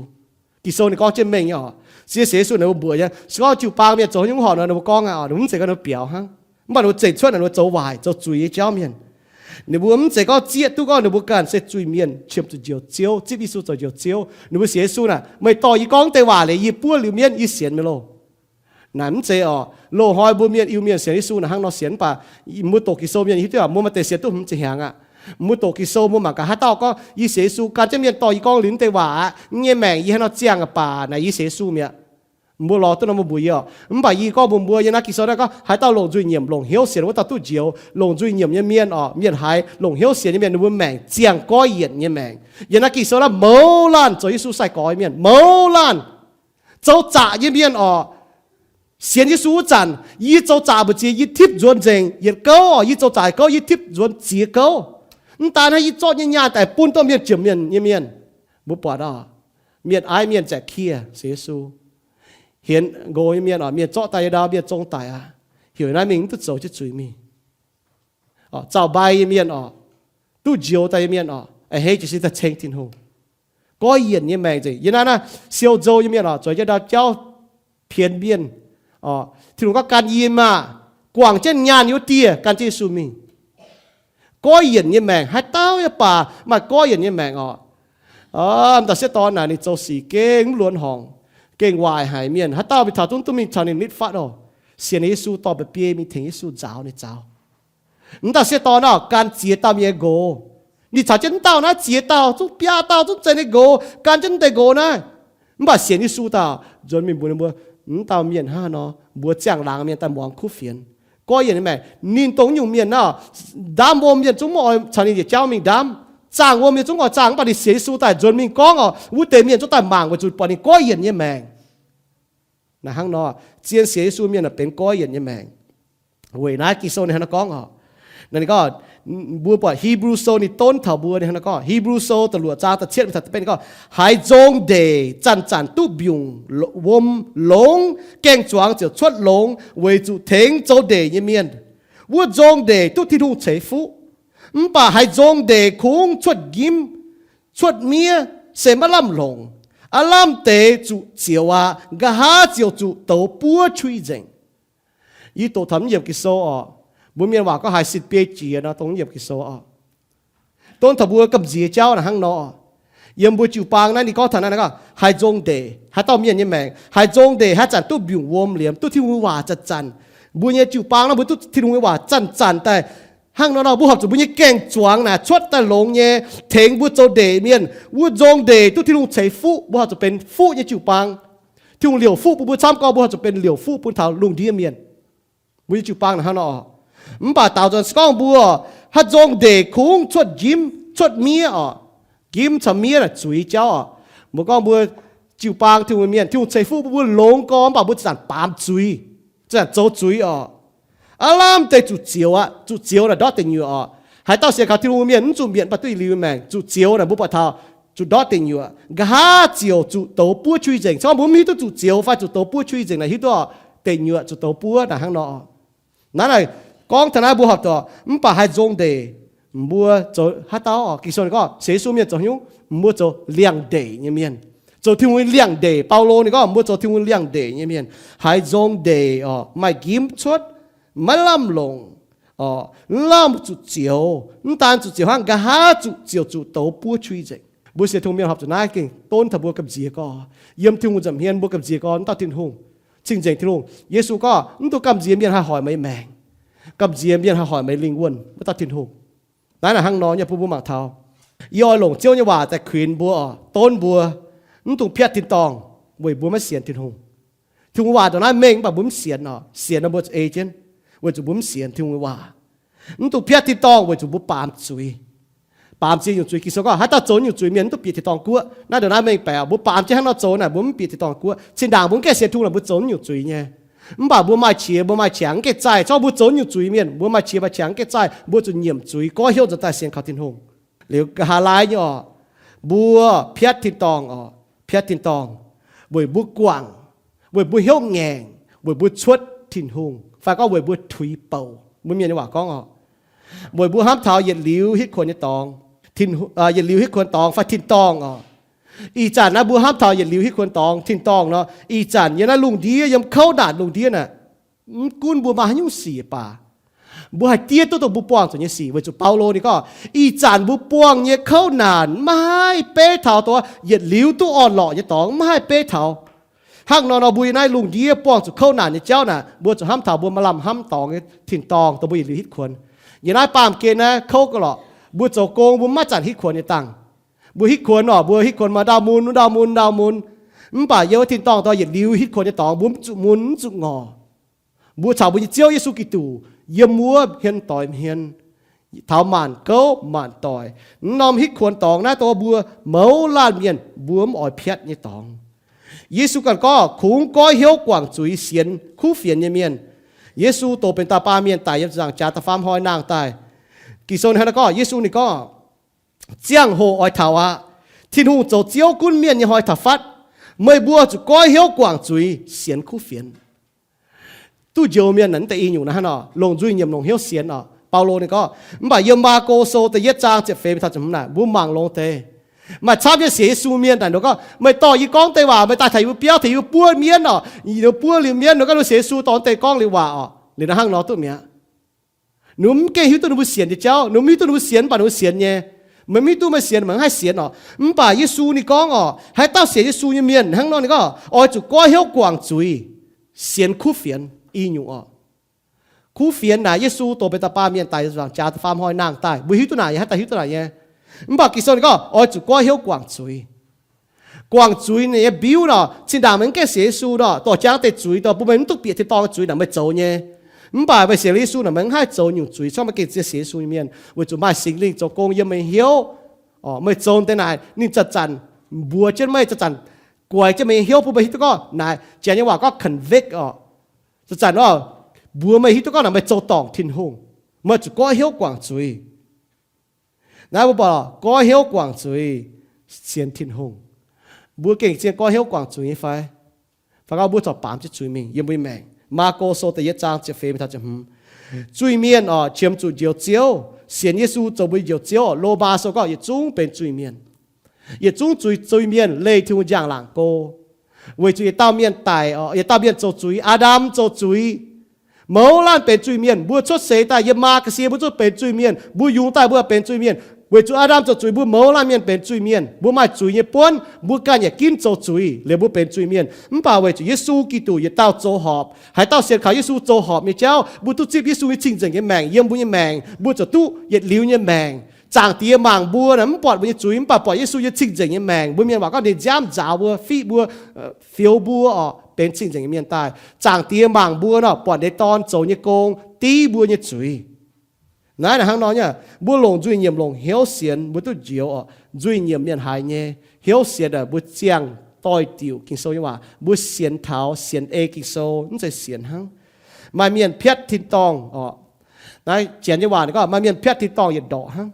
Ging-Sou ninh gorngv jienv mengh nyei orqc. Sie sienx Yesu naaic mbuo mbuoqc nyei. Se gorngv jiu-baang mienh zoux hnyouv horpc nor, ninh mbuo gorngv aqv, ninh mbuo mv zeiz gorngv ninh mbuo biaux hnangv. Mv baac ninh mbuo zengc cuotv naaic ninh mbuo zoux waaic, zoux zuiz nyei jauv mienh. Ninh mbuo mv zeiz gorngv zieqv duqv gorngv ninh mbuo ganh se zuiz mienh qiemx zuqc njoux Ziouv, zipv Yesu zoux njoux Ziouv. Ninh mbuo sienx Yesu naaic, meih dorh yie gorngv deix waac leiz yie buov liuz mienv, yie sienx meih loh. Naaic mv zeiz orqc. Loz-hnoi mbuo mienh Iu-Mienh sienx Yesu naaic hnangv nor sienx, mv baac mbuo doqc Ging-Sou mienh hiuv duqv, mbuo maaih deix sienx duqv hmz ziepc hnyangx aqv. Mbuo doqc Ging-Sou mbuo mangc gaax haaix dauh gorngv, yie sienx Yesu, gan jienv mienh dorh yie gorngv liuz deix waac aqv, yie nyei maengc yie haaix nor ziangh aqv baac naaic yie sienx Yesu mi'aqv. Mbuo lorz duqv nor mbuo mbuox yie oc. Mv baac yie gorngv mbuox mbuo, yie naaiv Ging-Sou naaiv gorngv haaix dauh longc nzuih nyiemc longc hnyouv sienx wuov dauh duqv njoux. Longc nzuih nyiemc nyei mienh oc, mienh haiz longc hnyouv sienx nyei mienh, ninh mbuo maengc ziangh goiv yienc nyei maengc. Yie naaiv Ging-Sou naaiv mouz laanh zoux Yesu sai-gorx mienh, mouz laanh zoux zaqc nyei mienh oc. Sienx Yesu wuov zanc, yie zoux zaqc mbu'ziex, yie tipv nzuonx nzengc yietc gouv oc. Yie zoux zaqc gouv, yie tipv nzuonx ziex gouv. Mv daan naaiv, yie zorqv nyei nyaanh daaih bun domh mienh, jomc mienh nyei mienh. Mbuo buatc oc, mienh aiv mienh zaeqc kieh sienx Yesu. Hienx nqox nyei mienh oc, mienh zorqv daaih nyei ndau mienh zong daic aqv. Heuc naaiv mingh mv duqv zoux jienv zuiz mingh. Zaux mbai nyei mienh oc, duqv njoux daaih nyei mienh oc, a'hneiv jiez sin daaih ceng Tin-Hungh. Goiv yienc nyei maengc nzengc. Yie naaiv naaiv siou nzou nyei mienh oc, zueiz jienv ndau jauv pienx mienh. Tin-Hungh gorngv gan yie maah! Guangc jienv nyaanh yiem wuov dieh gan jienv Yesu mingh. Goiv yienc nyei maengc, haaix dauh yaac baac maaih goiv yienc nyei maengc oc. M'daaih sieqv dorn naaic ninh zoux sic gengh mv luonx horngc, gengh waaic haic mienh. Haaix dauh mingh taux zungv duqv mingh caux ninh nitv fatv oc. Sienx Yesu dorh mba'biei mingh tengx Yesu nzaaux ninh zaux. M'daaih sieqv dorn naaiv gan ziex dauh mienh nyei nqox. Ninh caux jienv m'dauh naaiv ziex dauh zungv biaa dauh zungv zeiz ninh nqox, gan jienv m'deix nqox naaiv. Mv baac sienx Yesu daaih nzuonx mingh mbuox ninh mbuo, m'dauh mienh hnangv haaix nor mbuox ziangh laangz mienh daaih muangx kuv fienx. Goiv yienc nyei maengc, ninh dongh nyungc mienh naaiv, ndaamv wuom mienh zungv mv oix caux ninh yietc jauv mingh ndaamv, zaangh wuom mienh zungv oix zaangh, mv baac ninh sienx Yesu daaih nzuonx mingh gorngv oc, wuov deix mienh zungv daaih mangc weic zuqc buatc ninh goiv yienc nyei maengc. Naaiv hnangv nor, zien sienx Yesu mienh aah, benx goiv yienc nyei maengc. Weic naaiv Ging-Sou ninh hnangv nor gorngv oc. Ninh gorngv, mbuo buatc Hipv^lu Sou ninh donv taux mbuo, ninh hnangv nor gorngv, Hipv^lu Sou da'luoqc zaang da'cietv mingh taux da'betv ninh gorngv, haiz nzong ndeic zanc-zanc duqv mbiungc wuom longx, gaeng-zuangx ziouc cuotv longx weic zuqc tengx zoux ndeic nyei mienh. Wuov nzong ndeic duqv Tin-Hungh ceix fuqv. Mv baac haiz nzong ndeic kungx cuotv njimv, cuotv miev, se maiv lamh longc. Aav lamh deix zuqc zioux aqv. Nqa'haav ziouc zuqc douz buov qui nzengc. Yie doqc taux mv yiemc Ging-Sou oc. Mbuo mienh waac gorngv haiz sin biei jiex nor dongh mv yiemc Ging-Sou oc. Donv taux mbuo gamh nziex jauv naaic hnangv nor. Yiem mbuo jiu-baang naaiv ninh gorngv taux naaiv gorngv haiz nzong ndeic, haaix dauh mienh nyei maengc haiz nzong ndeic haaix zanc duqv mbiungc wuom liemh, duqv Tin-Hungh nyei waac zanc-zanc. Mbuo nyei jiu-baang naaiv mbuo duqv Tin-Hungh nyei waac zanc-zanc daaih. Hnangv nor nor mbuo horpc zuqc mbuo nyei gaeng-zuangx naaic cuotv daaih longx nyei, tengx mbuo zoux ndeic mienh. Wuov nzong ndeic duqv Tin-Hungh ceix fuqv, mbuo horpc zuqc benx fuqv nyei jiu-baang. Tin-Hungh liouc fuqv bun mbuo camv gorngv mbuo horpc zuqc benx liouc fuqv bun taux lungh ndiev mienh. Mbuo nyei jiu-baang naaic hnangv nor oc. Mv baac daaux nzuonx se gorngv mbuo haaix nzong ndeic kungx cuotv njimv, cuotv miev oc. Njimv caux miev naaic zuiz jauv oc. Mbuo gorngv mbuo jiu-baang Tin-Hungh mienh, Tin-Hungh ceix fuqv bun mbuo longx gorx, mv baac mbuo zanc-zanc baamz zuiz, zanc-zanc zoux zuiz oc. Aav lamh deix zuqc zioux aqv. Zuqc zioux naaic ndortv deic nyuoqc oc. Haaix dauh sienx kaux Tin-Hungh mienh mv zuqc mietc mv baac duqv i liuz maengc. Zuqc zioux naaic mbuo buatc taux zuqc ndortv deic nyuoqc. Nqa'haav ziouc zuqc douz buov qui nzengc. Se gorngv mbuo mv hiuv duqv zuqc zioux fai zuqc douz buov qui nzengc naaic hiuv duqv oc, deic nyuoqc zuqc douz buov naaic hnangv nor. Naaiv naaic gorngv taux naaiv mbuo horpc zuqc, mv baac haaix nzong ndeic mbuo zoux haaix dauh oc. Ging-Sou ninh gorngv sienx Yesu mienh zoux haaix nyungc? Mbuo zoux liangx-ndeic nyei mienh, zoux Tin-Hungh nyei liangx-ndeic. Baulo ninh gorngv mbuo zoux Tin-Hungh liangx-ndeic nyei mienh. Haiz nzong ndeic oc, maaih njimv cuotv, maiv lamh longc oc, lamh zuqc zioux. Mv daan zuqc zioux hnangv, nqa'haav zuqc ziouc zuqc douz buov qui nzengc. Mbuo sienx Tin-Hungh mienh horpc zuqc naaiv gengh donv taux mbuo gamh nziex gorx. Yiem Tin-Hungh nza'hmien mbuo gamh nziex gorx, mv dauh Tin-Hungh, cing-nzengc Tin-Hungh. Yesu gorngv, mv dungx gamh nziex mienh haih hoic meih maengc. Gamh nziex mienh haih hoic meih lingh wuonh, mv dauh Tin-Hungh. Naaiv naaic hnangv nor nyei bun mbuo mangc taux, yie oix longc Ziouv nyei waac daaih kuinx mbuo oc, donv mbuo, mv dungx piatv tin-dorngh weic mbuo maiv sienx Tin-Hungh. Tin-Hungh waac ndongc naaiv mengh mv baac mbuo mv sienx oc. Sienx nor mbuo zuqc ei jienv, weic zuqc mbuo mv sienx Tin-Hungh nyei waac. Mv dungx piatv tin-dorngh weic zuqc mbuo baamz zuiz. Baamz ziex nyungc zuiz. Ging-Sou gorngv haaix dauh zoux nyungc zuiz mienh mv duqv bieqc tin-dorngh guoqv. Naaiv ndongc naaiv mengh baeqc, mbuo baamz jienv hnangv nor zoux naaic, mbuo mv bieqc tin-dorngh guoqv. Zinh ndaangc mbuo mv gaengh sienx Tin-Hungh naaic, mbuo zoux nyungc zuiz nyei. Mv baac mbuo maaih qiex mbuo maaih qangx mv gaengh zaih. Corc mbuo zoux nyungc zuiz mienh, mbuo maaih qiex maaih qangx mv gaengh zaih, mbuo zuqc nyiemc zuiz, goiv hnyouv nzuonx daaih sienx kaux Tin-Hungh. Liuz nqa'haav laai nyei oc, mbuo piatv tin-dorngh oc, piatv tin-dorngh weic mbuo guangc, weic mbuo hnyouv ngaengc, weic mbuo cuotv Tin-Hungh, fai gorngv weic mbuo tuix bouc. Mbuo mienh nyei waac gorngv oc, weic mbuo hnamv taux yietc liuz hitv kuonx nyei dorngx, yietc liuz hitv kuonx dorngx fai tin-dorngh oc. Ih zanc naaiv mbuo hnamv taux yietc liuz hitv kuonx dorngx, tin-dorngh nor, ih zanc yiem naaiv lungh ndiev, yiem kouv naanc lungh ndiev naaic, mv gunv mbuo maaih haaix nyungc sic baac, mbuo haih diev duqv dongh mbuo buangh zuqc nyei sic, weic zuqc Baulo ninh gorngv, ih zanc mbuo buangh nyei kouv naanc maiv haih beiv taux dongh yietc liuz duqv orn-lorqc nyei dorngx, maiv haih beiv taux. Hnangv nor nor mbuo yiem naaiv lungh ndiev buangh zuqc kouv naanc nyei jauv naaic, mbuo zuqc hnamv taux mbuo maaih lamh hnamv dorngx nyei tin-dorngh dongh mbuo yietc liuz hitv kuonx. Yiem naaiv baamh gen naaiv kouv gauh lorqc, mbuo zoux gong mbuo maiv zanc hitv kuonx nyei dangh. Mbuo hitv kuonx oc, mbuo hitv kuonx maaih ndau mun, ndau mun, ndau mun. Mv baac yiem wuov tin-dorngh daaih yietc liuz hitv kuonx nyei dorngx mbuo mv zuqc mun mv zuqc ngorc. Mbuo caux mbuo nyei Ziouv Yesu Giduc yiem wuov hmien doic hmien, taux maanc gouv maanc doic. Mv norm hitv kuonx dorngx naaiv dongh mbuo mouz laanh mienh mbuo mv oix piatv nyei dorngx. Yesu ganh gorngv, kungx goiv hnyouv guangc zuiz sienx kuv fienx nyei mienh. Yesu doqc benx da'baamh mienh daic yiem ziepc nzaangc jaax da'faam hnoi nangh daaih. Ging-Sou hnangv naaiv gorngv, Yesu ninh gorngv, ziangh hoc oix taux aqv. Tin-Hungh zoux Ziouv gunv mienh nyei hnoi taux fatv. Meih mbuo zuqc goiv hnyouv guangc zuiz sienx kuv fienx. Duqv njoux mienh naaic, mv deix i nyungc naaiv hnangv nor, longc nzuih nyiemc longc hnyouv sienx oc. Baulo ninh gorngv, mv baac yiem Maako Sou da'yietv zaang ziepc feix mingh taux ziepc hmz naaic, mbuo mangc longx deix. Maaih camv nyei sienx Yesu mienh naaic, ninh gorngv, meih dorh yie gorngv deix waac, meih daaih taux yie mbuo biauv, taux yie mbuo buov mienv oc, yie mbuo buov liuz mienv, ninh gorngv ninh sienx Yesu dorh mv deix gorngv liuz waac oc. Liuz naaiv hnangv nor duqv mi'aqv. Ninh mv gengh hiuv duqv ninh mbuo sienx nyei jauv. Ninh mv hiuv duqv ninh mbuo sienx, mv baac ninh mbuo sienx nyei. Meih mv hiuv duqv meih sienx, meih mv haih sienx oc. Mv baac Yesu ninh gorngv oc, haaix dauh sienx Yesu nyei mienh hnangv nor, ninh gorngv oix zuqc goiv hnyouv guangc zuiz sienx kuv fienx i nyungc oc. Kuv fienx naaic Yesu doqc benx da'baamh mienh daic yiem ziepc nzaangc jaax da'faam hnoi nangh daaih. Mbuo hiuv duqv naaic nyei, haaix dauh hiuv duqv naaic nyei? Mv baac Ging-Sou ninh gorngv oix zuqc goiv hnyouv guangc zuiz. Guangc zuiz nyei mbiuv nor, zinh ndaangc meih mv gaengh sienx Yesu nor, dorh jangx deix zuiz daaih bun meih mv duqv bieqc tin-dorngh nyei zuiz naaic meih zoux nyei. Mv baac meih sienx Yesu naaic meih mv haih zoux nyungc zuiz, se gorngv meih gengh zien sienx Yesu nyei mienh, weic zuqc maaih Singx Lingh zoux gong yiem meih hnyouv. Meih zoux deix naaic ninh zanc-zanc mbuox jienv meih, zanc-zanc guaix jienv meih nyei hnyouv bun meih hiuv duqv gorngv naaic, Janx nyei waac gorngv convict oc. Zanc-zanc oc, mbuox meih hiuv duqv gorngv naaic meih zoux dorngc Tin-Hungh. Meih zuqc goiv hnyouv guangc zuiz. Naaiv mbuo buatc goiv hnyouv guangc zuiz sienx Tin-Hungh. Mbuo gengh zien goiv hnyouv guangc zuiz nyei fai? Fai gorngv mbuo corc baamz jienv zuiz mingh yiem mbuo nyei maengc? Maako Sou da'yietv zaang ziepc feix mingh taux ziepc hmz. Zuiz-mienh oc, qiemx zuqc Njoux Ziouv, sienx Yesu zoux mbuo nyei Njoux Ziouv oc. Lomaa Sou gorngv yietc zungv benx zuiz-mienh. Yietc zungv zuiz, zuiz-mienh leih Tin-Hungh njang-laangc go. Weic zuqc yietc dauh mienh daic oc, yietc dauh mienh zoux zuiz, Aa^ndam zoux zuiz. Mouz laanh benx zuiz-mienh. Mbuo cuotv seix daaih yiem maa ga'sie mbuo zuqc benx zuiz-mienh. Mbuo yungz daaih mbuo benx zuiz-mienh. Weic zuqc Aa^ndam zoux zuiz, mbuo mouz laanh mienh benx zuiz-mienh. Mbuo maaih zuiz nyei buonv, mbuo ganh yaac ginv zoux zuiz, liuz mbuo benx zuiz-mienh. Mv baac weic zuqc Yesu Giduc yietc dauh zoux horpc, haaix dauh sienx kaux Yesu zoux horpc nyei jauv, mbuo duqv zipv Yesu nyei cing-nzengc nyei maengc yiem mbuo nyei maengc, mbuo ziouc duqv yietc liuz nyei maengc. Zaangc Diex mangc mbuo naaic mv buatc mbuo nyei zuiz, mv baac buatc Yesu nyei cing-nzengc nyei maengc. Mbuo mienh waac gorngv ninh nziaamv nzaaux mbuo, fiqv mbuo, fioux mbuo oc, benx cing-nzengc nyei mienh daaih. Zaangc Diex mangc mbuo nor, buatc ninh Dorn zoux nyei gong div mbuo nyei zuiz. Naaiv naaic hnangv nor nyei, mbuo longc nzuih nyiemc longc hnyouv sienx, mbuo duqv njoux oc. Nzuih nyiemc mienh haiz nyei, hnyouv sienx aeqv, mbuo ziangh doix-diuc Ging-Sou nyei waac, mbuo sienx taux sienx ei Ging-Sou, mv zeiz sienx hnangv. Maaih mienh piatv tin-dorngh oc. Naaiv Janx nyei waac ninh gorngv maaih mienh piatv tin-dorngh yietc ndorqc hnangv.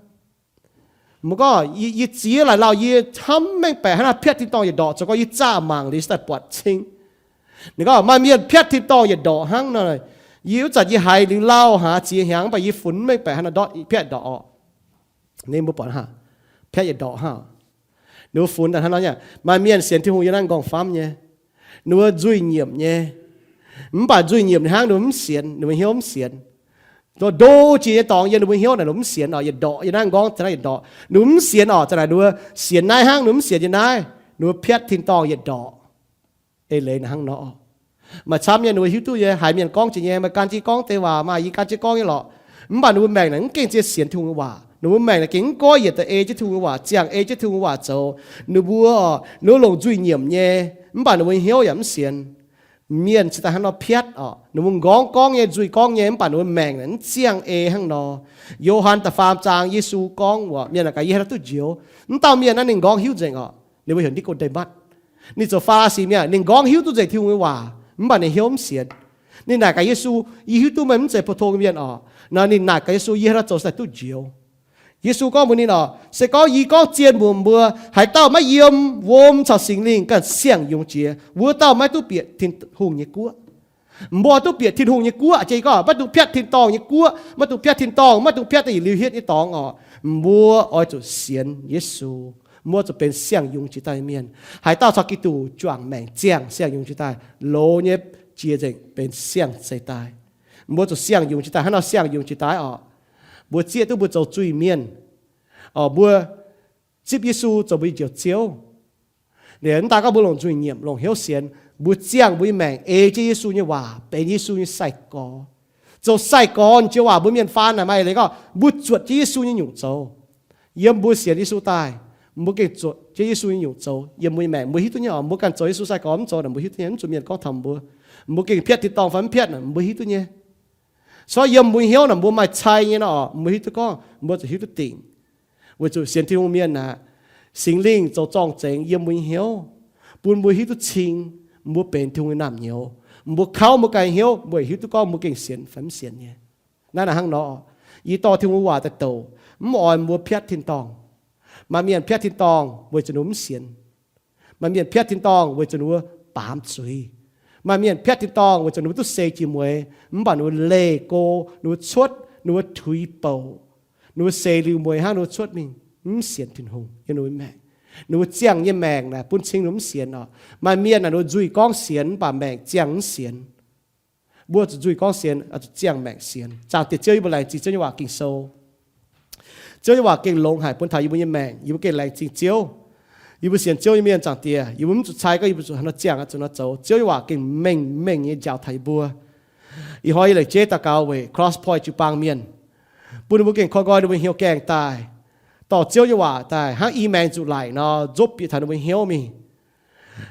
Mv gorngv yie ziex laaic lauh yie hnamv mengh baeqc hnangv naaiv piatv tin-dorngh yietc ndorqc, zoux gorngv yie zaah mangc liuz daaih buatc cing. Ninh gorngv maaih mienh piatv tin-dorngh yietc ndorqc hnangv nor, yie wuov zanc yie haiz liuz lauh haic ziex hnyangx, mv baac yie funx mengh baeqc hnangv naaiv ndortv piatv ndorqc oc. Ninh mbuo buatc hnangv, piatv yietc ndorqc hnangv. Ninh mbuo funx daaih hnangv nor nyei, maaih mienh sienx Tin-Hungh yiem naaiv m'nqorngv famv nyei, ninh mbuo nzuih nyiemc nyei. Mv baac nzuih nyiemc ninh hnangv ninh mbuo mv sienx, ninh mbuo hnyouv mv sienx. Ndo jiex nyei dorngx yiem ninh mbuo hnyouv naaic ninh mbuo mv sienx oc, yietc ndorqc yiem naaiv m'nqorngv za'naaiv yietc ndorqc. Ninh mbuo mv sienx oc, za'naaic ninh mbuo sienx naaiv hnangv, ninh mbuo mv sienx yiem naaiv. Ninh mbuo piatv tin-dorngh yietc ndorqc. Eix leiz naaiv hnangv nor. Maaih camv nyei ninh mbuo hiuv duqv nyei, haiz mienh gorngv jiex nyei, maaih gan jienv gorngv deix waac, maaih yie gan jienv gorngv nyei lorqc. Mv baac ninh mbuo maengc naaic mv gengh zien sienx Tin-Hungh nyei waac. Ninh mbuo maengc naaic gengh mv goiv yietc deix ei jienv Tin-Hungh nyei waac, ziangh ei jienv Tin-Hungh nyei waac zoux. Ninh mbuo, ninh mbuo longc nzuih nyiemc nyei, mv baac ninh mbuo hnyouv yaac mv sienx. Mienh cingx daaih hnangv nor piatv oc. Ninh mbuo m'nqorngv gorngv nyei, nzuih gorngv nyei, mv baac ninh mbuo maengc naaic mv ziangh ei hnangv nor. Yo^han da'faam zaang Yesu gorngv wuov, mienh naaic gaax, yie haaix nor duqv njoux? Mv dauh mienh naaiv ninh m'nqorngv hiuv nzengc oc. Ninh mbuo heuc Ni^ko^nde^matv. Ninh zoux Faa^li^si mienh, ninh m'nqorngv hiuv duqv nzengc Tin-Hungh nyei waac, mv baac ninh hnyouv mv sienx. Ninh naaic gaax Yesu, yie hiuv duqv meih mv zeiz pou-tong mienh oc. Nor ninh naaic gaax Yesu, yie haaix nor zoux daaih duqv njoux? Yesu gorngv mbuox ninh oc, se gorngv yie gorngv zien mbuox mbuo, haaix dauh maiv yiem wuom caux Singx Lingh ganh siang-yungz jiex, wuov dauh maiv duqv bieqc Tin-Hungh nyei guoqv. Mbuo duqv bieqc Tin-Hungh nyei guoqv, jiex gorngv maiv dungx piatv tin-dorngh nyei guoqv, maiv dungx piatv tin-dorngh, maiv dungx piatv da'yietv liuz hietv nyei dorngx oc. Mbuo oix zuqc sienx Yesu. Mbuo zuqc benx siang-yungz jiex daaih nyei mienh. Haaix dauh caux Giduc juangc maengc ziangh siang-yungz jiex daaih, loz nyei jiex nzengc benx siang-zeih daaih. Mbuo zuqc siang-yungz jiex daaih. Hnangv nor siang-yungz jiex daaih oc, mbuo zieqv duqv mbuo zoux zuiz-mienh oc, mbuo zipv Yesu zoux mbuo nyei Njoux Ziouv. Liuz mv daan gorngv mbuo longc nzuih nyiemc, longc hnyouv sienx, mbuo ziangh mbuo nyei maengc ei jienv Yesu nyei waac, benx Yesu nyei sai-gorx. Zoux sai-gorx, njoux waac mbuo mienh faan naaic maaih leiz gorngv mbuo zuotc jienv Yesu nyei nyungc zoux. Yiem mbuo sienx Yesu daaih, Mbuo gengh zuqc jienv Yesu nyei nyungc zoux yiem mbuo nyei maengc. Mbuo hiuv duqv nyei oc. Mbuo ganh zoux Yesu sai-gorx mv zoux naaic mbuo hiuv duqv nyei, mv zuqc mienh gorngv taux mbuo. Mbuo gengh piatv tin-dorngh fai mv piatv naaic mbuo hiuv duqv nyei. Se gorngv yiem mbuo nyei hnyouv naaic mbuo maaih cai nyei nor oc, mbuo hiuv duqv gorngv, mbuo zuqc hiuv duqv dingc. Weic zuqc sienx Tin-Hungh mienh aeqv, Singx Lingh zoux zorng-zengx yiem mbuo nyei hnyouv, bun mbuo hiuv duqv cing, mbuo benx Tin-Hungh nyei naamh nyouz. Mbuo kauv mbuo ganh hnyouv, mbuo hiuv duqv gorngv mbuo gengh sienx fai mv sienx nyei. Naaiv naaic hnangv nor, yie dorh Tin-Hungh waac daaih douc, mv oix mbuo piatv tin-dorngh. Maaih mienh piatv tin-dorngh weic zuqc ninh mbuo mv sienx. Maaih mienh piatv tin-dorngh weic zuqc ninh mbuo baamz zuiz. Maaih mienh piatv tin-dorngh weic zuqc ninh mbuo duqv seix jiex mueiz, mv baac ninh mbuo leih go, ninh mbuo cuotv, ninh mbuo tuix bouc, ninh mbuo seix liuz mueiz hnangv ninh mbuo cuotv mingh, mv sienx Tin-Hungh yiem ninh mbuo maengc. Ninh mbuo ziangh nyei maengc naaic bun cing ninh mbuo mv sienx oc. Maaih mienh naaic ninh mbuo nzuih gorngv sienx mv baac maengc ziangh mv sienx. Mbuo zuqc nzuih gorngv sienx, zuqc ziangh maengc sienx. Zaangc Diex Ziouv, yie mbuo laengz zingh Ziouv nyei waac gengh sou. Ziouv nyei waac gengh longx haic bun taux yie mbuo nyei maengc. Yie mbuo gengh laengz zingh Ziouv. Yie mbuo sienx Ziouv nyei mienh, Zaangc Diex, yie mbuo mv zuqc cai gorngv yie mbuo zuqc haaix nor ziangh, zuqc nor zoux. Ziouv nyei waac gengh mengh mengh nyei njaaux taux yie mbuo. Ih hnoi yie laengz jeiv daux gaux weic Cross Point jiu-baang mienh, bun ninh mbuo gengh koi nqoi ninh mbuo hnyouv gaengh daaih, dorh Ziouv nyei waac daaih hnangv i maengx nzuqc laic nor, nzopv bieqc taux ninh mbuo hnyouv mingh.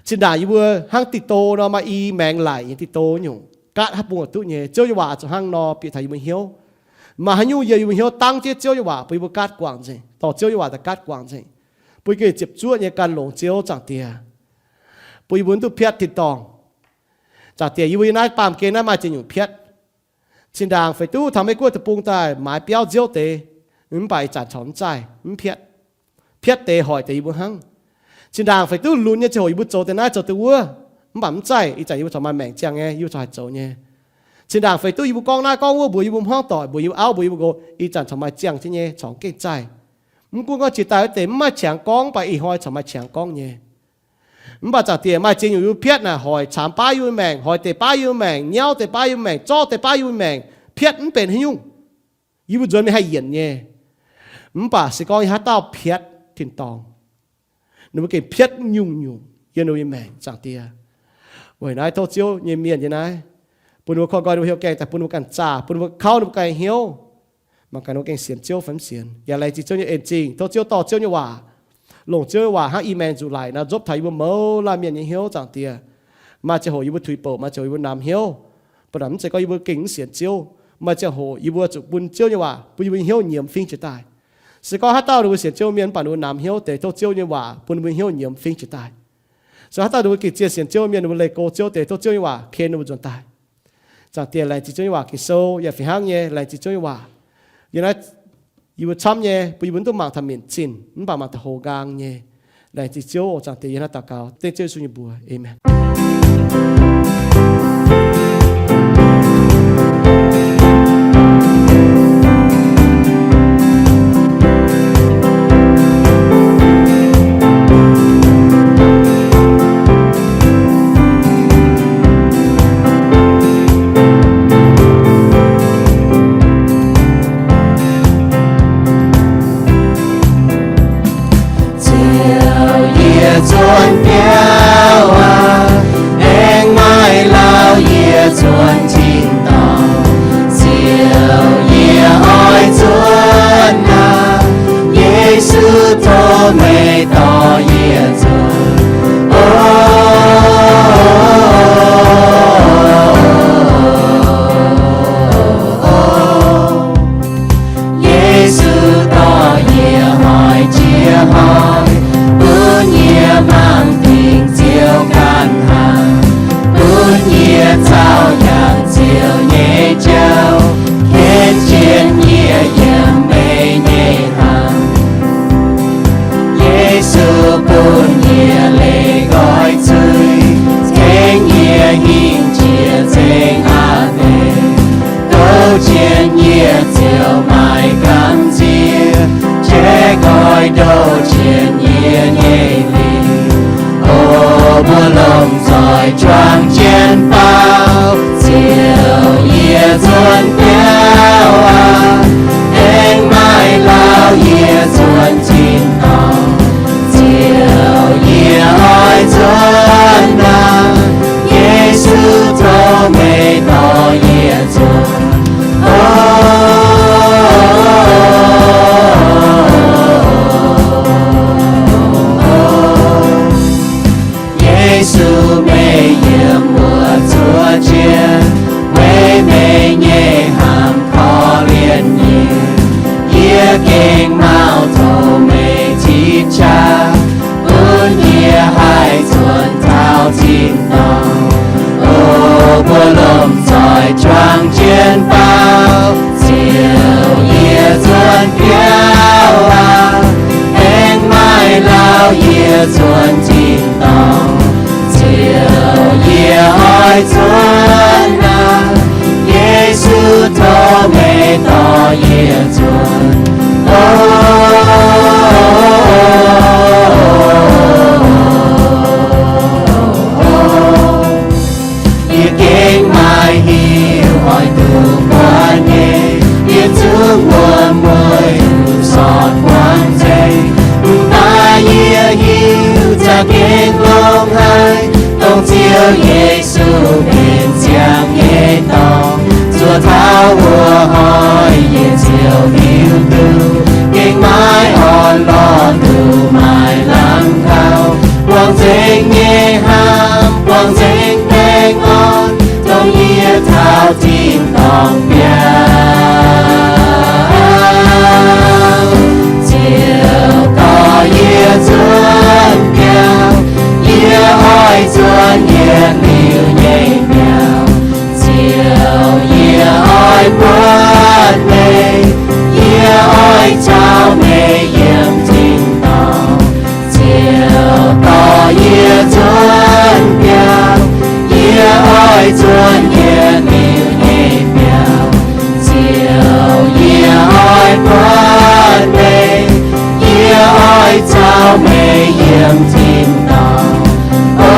Zinh ndaangc yie mbuo hnangv diqc do nor, maaih i maengx laic nyei diqc do nyungc, gaatv haaix bung oix duqv nyei. Ziouv nyei waac zuqc hnangv nor bieqc taux yie mbuo hnyouv. Maaih haaix nyungc yie, yie mbuo hnyouv dangv jienv Ziouv nyei waac bun yie mbuo gaatv guangc nzengc, dorh Ziouv nyei waac daaih gaatv guangc nzengc, bun yie gengh ziepc zuoqv nyei gan longx Ziouv, Zaangc Diex, bun yie mbuo mv duqv piatv tin-dorngh. Zaangc Diex, yie mbuo yiem naaiv baamh gen naaiv maaih ziex nyungc piatv. Zinh ndaangc feix duqv taux Meiv Guoqv deic-bung daaih maaiz biauv nziouv deix, mv baac ih zanc corc mv zaih, mv piatv. Piatv deix hoic deix yie mbuo hnangv. Zinh ndaangc feix duqv lunx nyei ziangh hoc yie mbuo zoux deix naaiv zoux deix wuov, mv baac mv zaih, ih zanc yie mbuo corc maaih maengc ziangh nyei, yie mbuo corc haih zoux nyei. Zinh ndaangc feix duqv yie mbuo gorngv naaiv gorngv wuov mbuox yie mbuo hmuangv doic, mbuox yie mbuo auv, mbuox yie mbuo nqox, ih zanc corc maaih ziangh jienv nyei, corc mv gaengh zaih. Mv gunv gorngv jiex daaih wuov deix mv maaih qangx gorngv, mv baac ih hnoi corc maaih qangx gorngv nyei. Mv baac Zaangc Diex, maaih ziex nyungc yie mbuo piatv naaic hoic caamx baav yie mbuo maengc, hoic deix baav yie mbuo maengc, nyauv deix baav yie mbuo maengc, zorqv deix baav yie mbuo maengc, piatv mv benx haaix nyungc. Yie mbuo nzuonx mingh haih yienc nyei. Mv baac se gorngv yie haaix dauh piatv tin-dorngh, ninh mbuo gengh piatv nyungc-nyungc yiem ninh mbuo nyei maengc, Zaangc Diex. Weic naaiv tov Ziouv nyei mienh yiem naaiv, bun ninh mbuo koi nqoi ninh mbuo hnyouv gaengh daaih, bun ninh mbuo ganh zaah, bun ninh mbuo kauv ninh mbuo ganh hnyouv, mangc gaax ninh mbuo gengh sienx Ziouv fai mv sienx. Yaac laengz zingh Ziouv nyei en zingh, tov Ziouv dorh Ziouv nyei waac longc Ziouv nyei waac hnangv i maengx nzuqc laic nor nzopv taux yie mbuo mouz laanh mienh nyei hnyouv, Zaangc Diex. Maaih ziangh hoc yie mbuo tuix bouc, maaih ziangh hoc yie mbuo namx hnyouv, ba'namx mv zeiz gorngv yie mbuo gengh mv sienx Ziouv. Maaih ziangh hoc yie mbuo zuqc bun Ziouv nyei waac bun yie mbuo nyei hnyouv nyiemz fingx jiez daaih. Se gorngv haaix dauh ninh mbuo sienx Ziouv mienh mv baac ninh mbuo namx hnyouv deix, tov Ziouv nyei waac bun ninh mbuo hnyouv nyiemz fingx jiez daaih. Se haaix dauh ninh mbuo gengh zien sienx Ziouv mienh, ninh mbuo leih go Ziouv deix, tov Ziouv nyei waac ken ninh mbuo nzuonx daaih. Zaangc Diex, laengz zingh Ziouv nyei waac gengh sou yaac fih hnangv nyei, laengz zingh Ziouv nyei waac. Yiem naaiv yie mbuo camv nyei, bun yie mbuo mv dungx mangc taux minc zinh, mv baac mangc taux hoz nqaang nyei. Laengz zingh Ziouv oc, Zaangc Diex, yie hnangv daux gaux dengv Ziouv Yesu nyei mbuox. Aamen. Ziouv, yie nzuonx biauv aqv. Aengx maaih lauh yie nzuonx tin-dorngh. Ziouv, yie oix nzuonx aqv. Yesu, tov meih dorh yie nzuonx. O, Yesu, dorh yie hnoi jiex hnoi, bun yie mangc dingc Ziouv ganh hnaangx, bun yie caux yangh Ziouv nyei jauv, kenv jienv yie yiem meih nyei hnaangx. Yesu, bun yie leih nqoi zuiz, tengx yie hingh jiex nzengc aqv deix. Douh jienv yie ziouc maaih gamh nziex, jaiv nqoi douh jienv yie nyei lingc. O, mbuo lomh nzoih juangc jienv baaux, Ziouv, yie nzuonx biauv aqv. Aengx maaih lauh yie nzuonx tin-dorngh. Ziouv, yie oix nzuonx aqv. Yesu, tov meih dorh yie nzuonx. O, Jienv faaux, Ziouv, yie nzuonx biauv aqv. Aengx maaih lauh, yie nzuonx tin-dorngh. Ziouv, yie oix nzuonx aqv. Yesu, tov meih dorh yie nzuonx. O, yie gengh maaih heuc oix duqv buatc nyei, yie zungv wuom-mueic duqv sortv buangv nzengc. Mv baac yie hiuv za'gengh longx haic, dongh Ziouv Yesu benx ziangx nyei dorngx. Zuov taux wuov hnoi yie ziouc hiuv duqv gengh maiv orn-lorqc duqv maaih lamh kaux, buangh nzengc nyei hnamv, buangh nzengc baengh orn, dongh yie taux tin-dorngh biauv. Ziouv dorh yie nzuonx biauv, yie oix nzuonx yietc liuz nyei biauv. Ziouv, yie oix buatc meih, yie oix caux meih yiem tin-dorngh. Ziouv dorh yie nzuonx biauv, yie oix nzuonx yietc liuz nyei biauv. Ziouv, yie oix buatc meih, yie oix caux meih yiem tin-dorngh. O,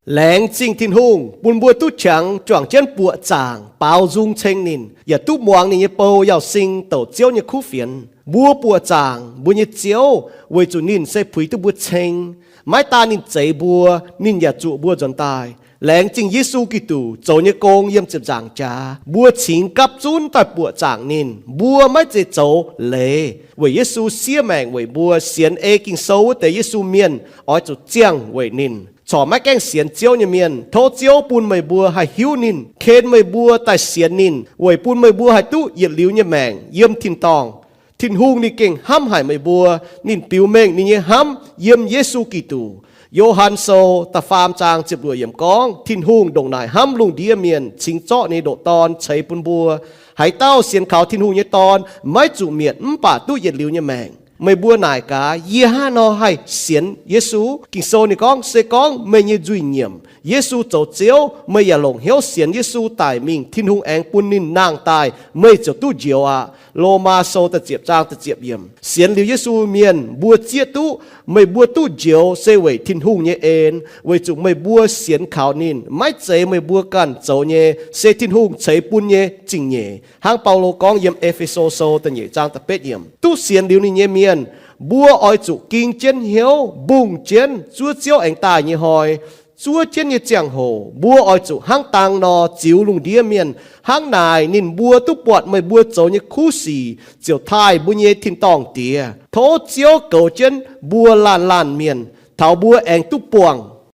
laengz zingh Tin-Hungh bun mbuo duqv qangx juangc jienv buoqc zaangc baaux nzung ceng ninh, yaac duqv muangx ninh nyei bou Yauz Sing douc Ziouv nyei kuv fienx. Mbuo buoqc zaangc mbuo nyei Ziouv weic zuqc ninh se puix duqv mbuo ceng. Maiv daan ninh zeix mbuo, ninh yaac zuoqc mbuo nzuonx daaih. Laengz zingh Yesu Giduc zoux nyei gong yiem ziepc nzaangc jaax, mbuo cingx gapv zunv daaih buoqc zaangc ninh. Mbuo maiv zeiz zoux leiz, weic Yesu siev maengc weic mbuo. Sienx ei Ging-Sou wuov deix Yesu mienh oix zuqc ziangh weic ninh. Corc maiv gaengh sienx Ziouv nyei mienh, tov Ziouv bun meih mbuo haih hiuv ninh, ken meih mbuo daaih sienx ninh, weic bun meih mbuo haih duqv yietc liuz nyei maengc yiem tin-dorngh. Tin-Hungh ninh gengh hnamv haic meih mbuo. Ninh biux mengh ninh nyei hnamv yiem Yesu Giduc. Yo^han Sou da'faam zaang ziepc luoqc yiemc gorngv, Tin-Hungh ndongc naaic hnamv lungh ndiev mienh, cingx zorqv ninh nyei ndoqc Dorn ceix bun mbuo. Haaix dauh sienx kaux Tin-Hungh nyei Dorn maiv zuqc mietc mv baac duqv yietc liuz nyei maengc. Meih mbuo naaic gaax, yie hnangv haaix nor haih sienx Yesu? Ging-Sou ninh gorngv, se gorngv meih nyei nzuih nyiemc, Yesu zoux Ziouv, meih yaac longc hnyouv sienx Yesu daic mingh, Tin-Hungh aengx bun ninh nangh daaih, meih ziouc duqv njoux aqv. Lomaa Sou da'ziepc zaang da'ziepc yiemc. Sienx liuz Yesu mienh mbuo zieqv duqv, meih mbuo duqv njoux se weic Tin-Hungh nyei en, weic zuqc meih mbuo sienx kaux ninh. Maiv zeiz meih mbuo ganh zoux nyei, se Tin-Hungh ceix bun nyei zingh nyeic. Hnangv Baulo gorngv yiem E^fe^so Sou da'nyeic zaang da'betv yiemc. Duqv sienx liuz ninh nyei mienh, mbuo oix zuqc ging jienv hnyouv, mbungh jienv zuov Ziouv aengx daaih nyei hnoi. Zuov jienv nyei ziangh hoc mbuo oix zuqc hnangv dang nor ziux lungh ndiev mienh. Hnangv naaic ninh mbuo duqv buatc meih mbuo zoux nyei kuv sic, ziouc taaih mbuo nyei tin-dorngh Diex. Tov Ziouv goux jienv mbuo laanh laanh mienh, taux mbuo aengx duqv buangh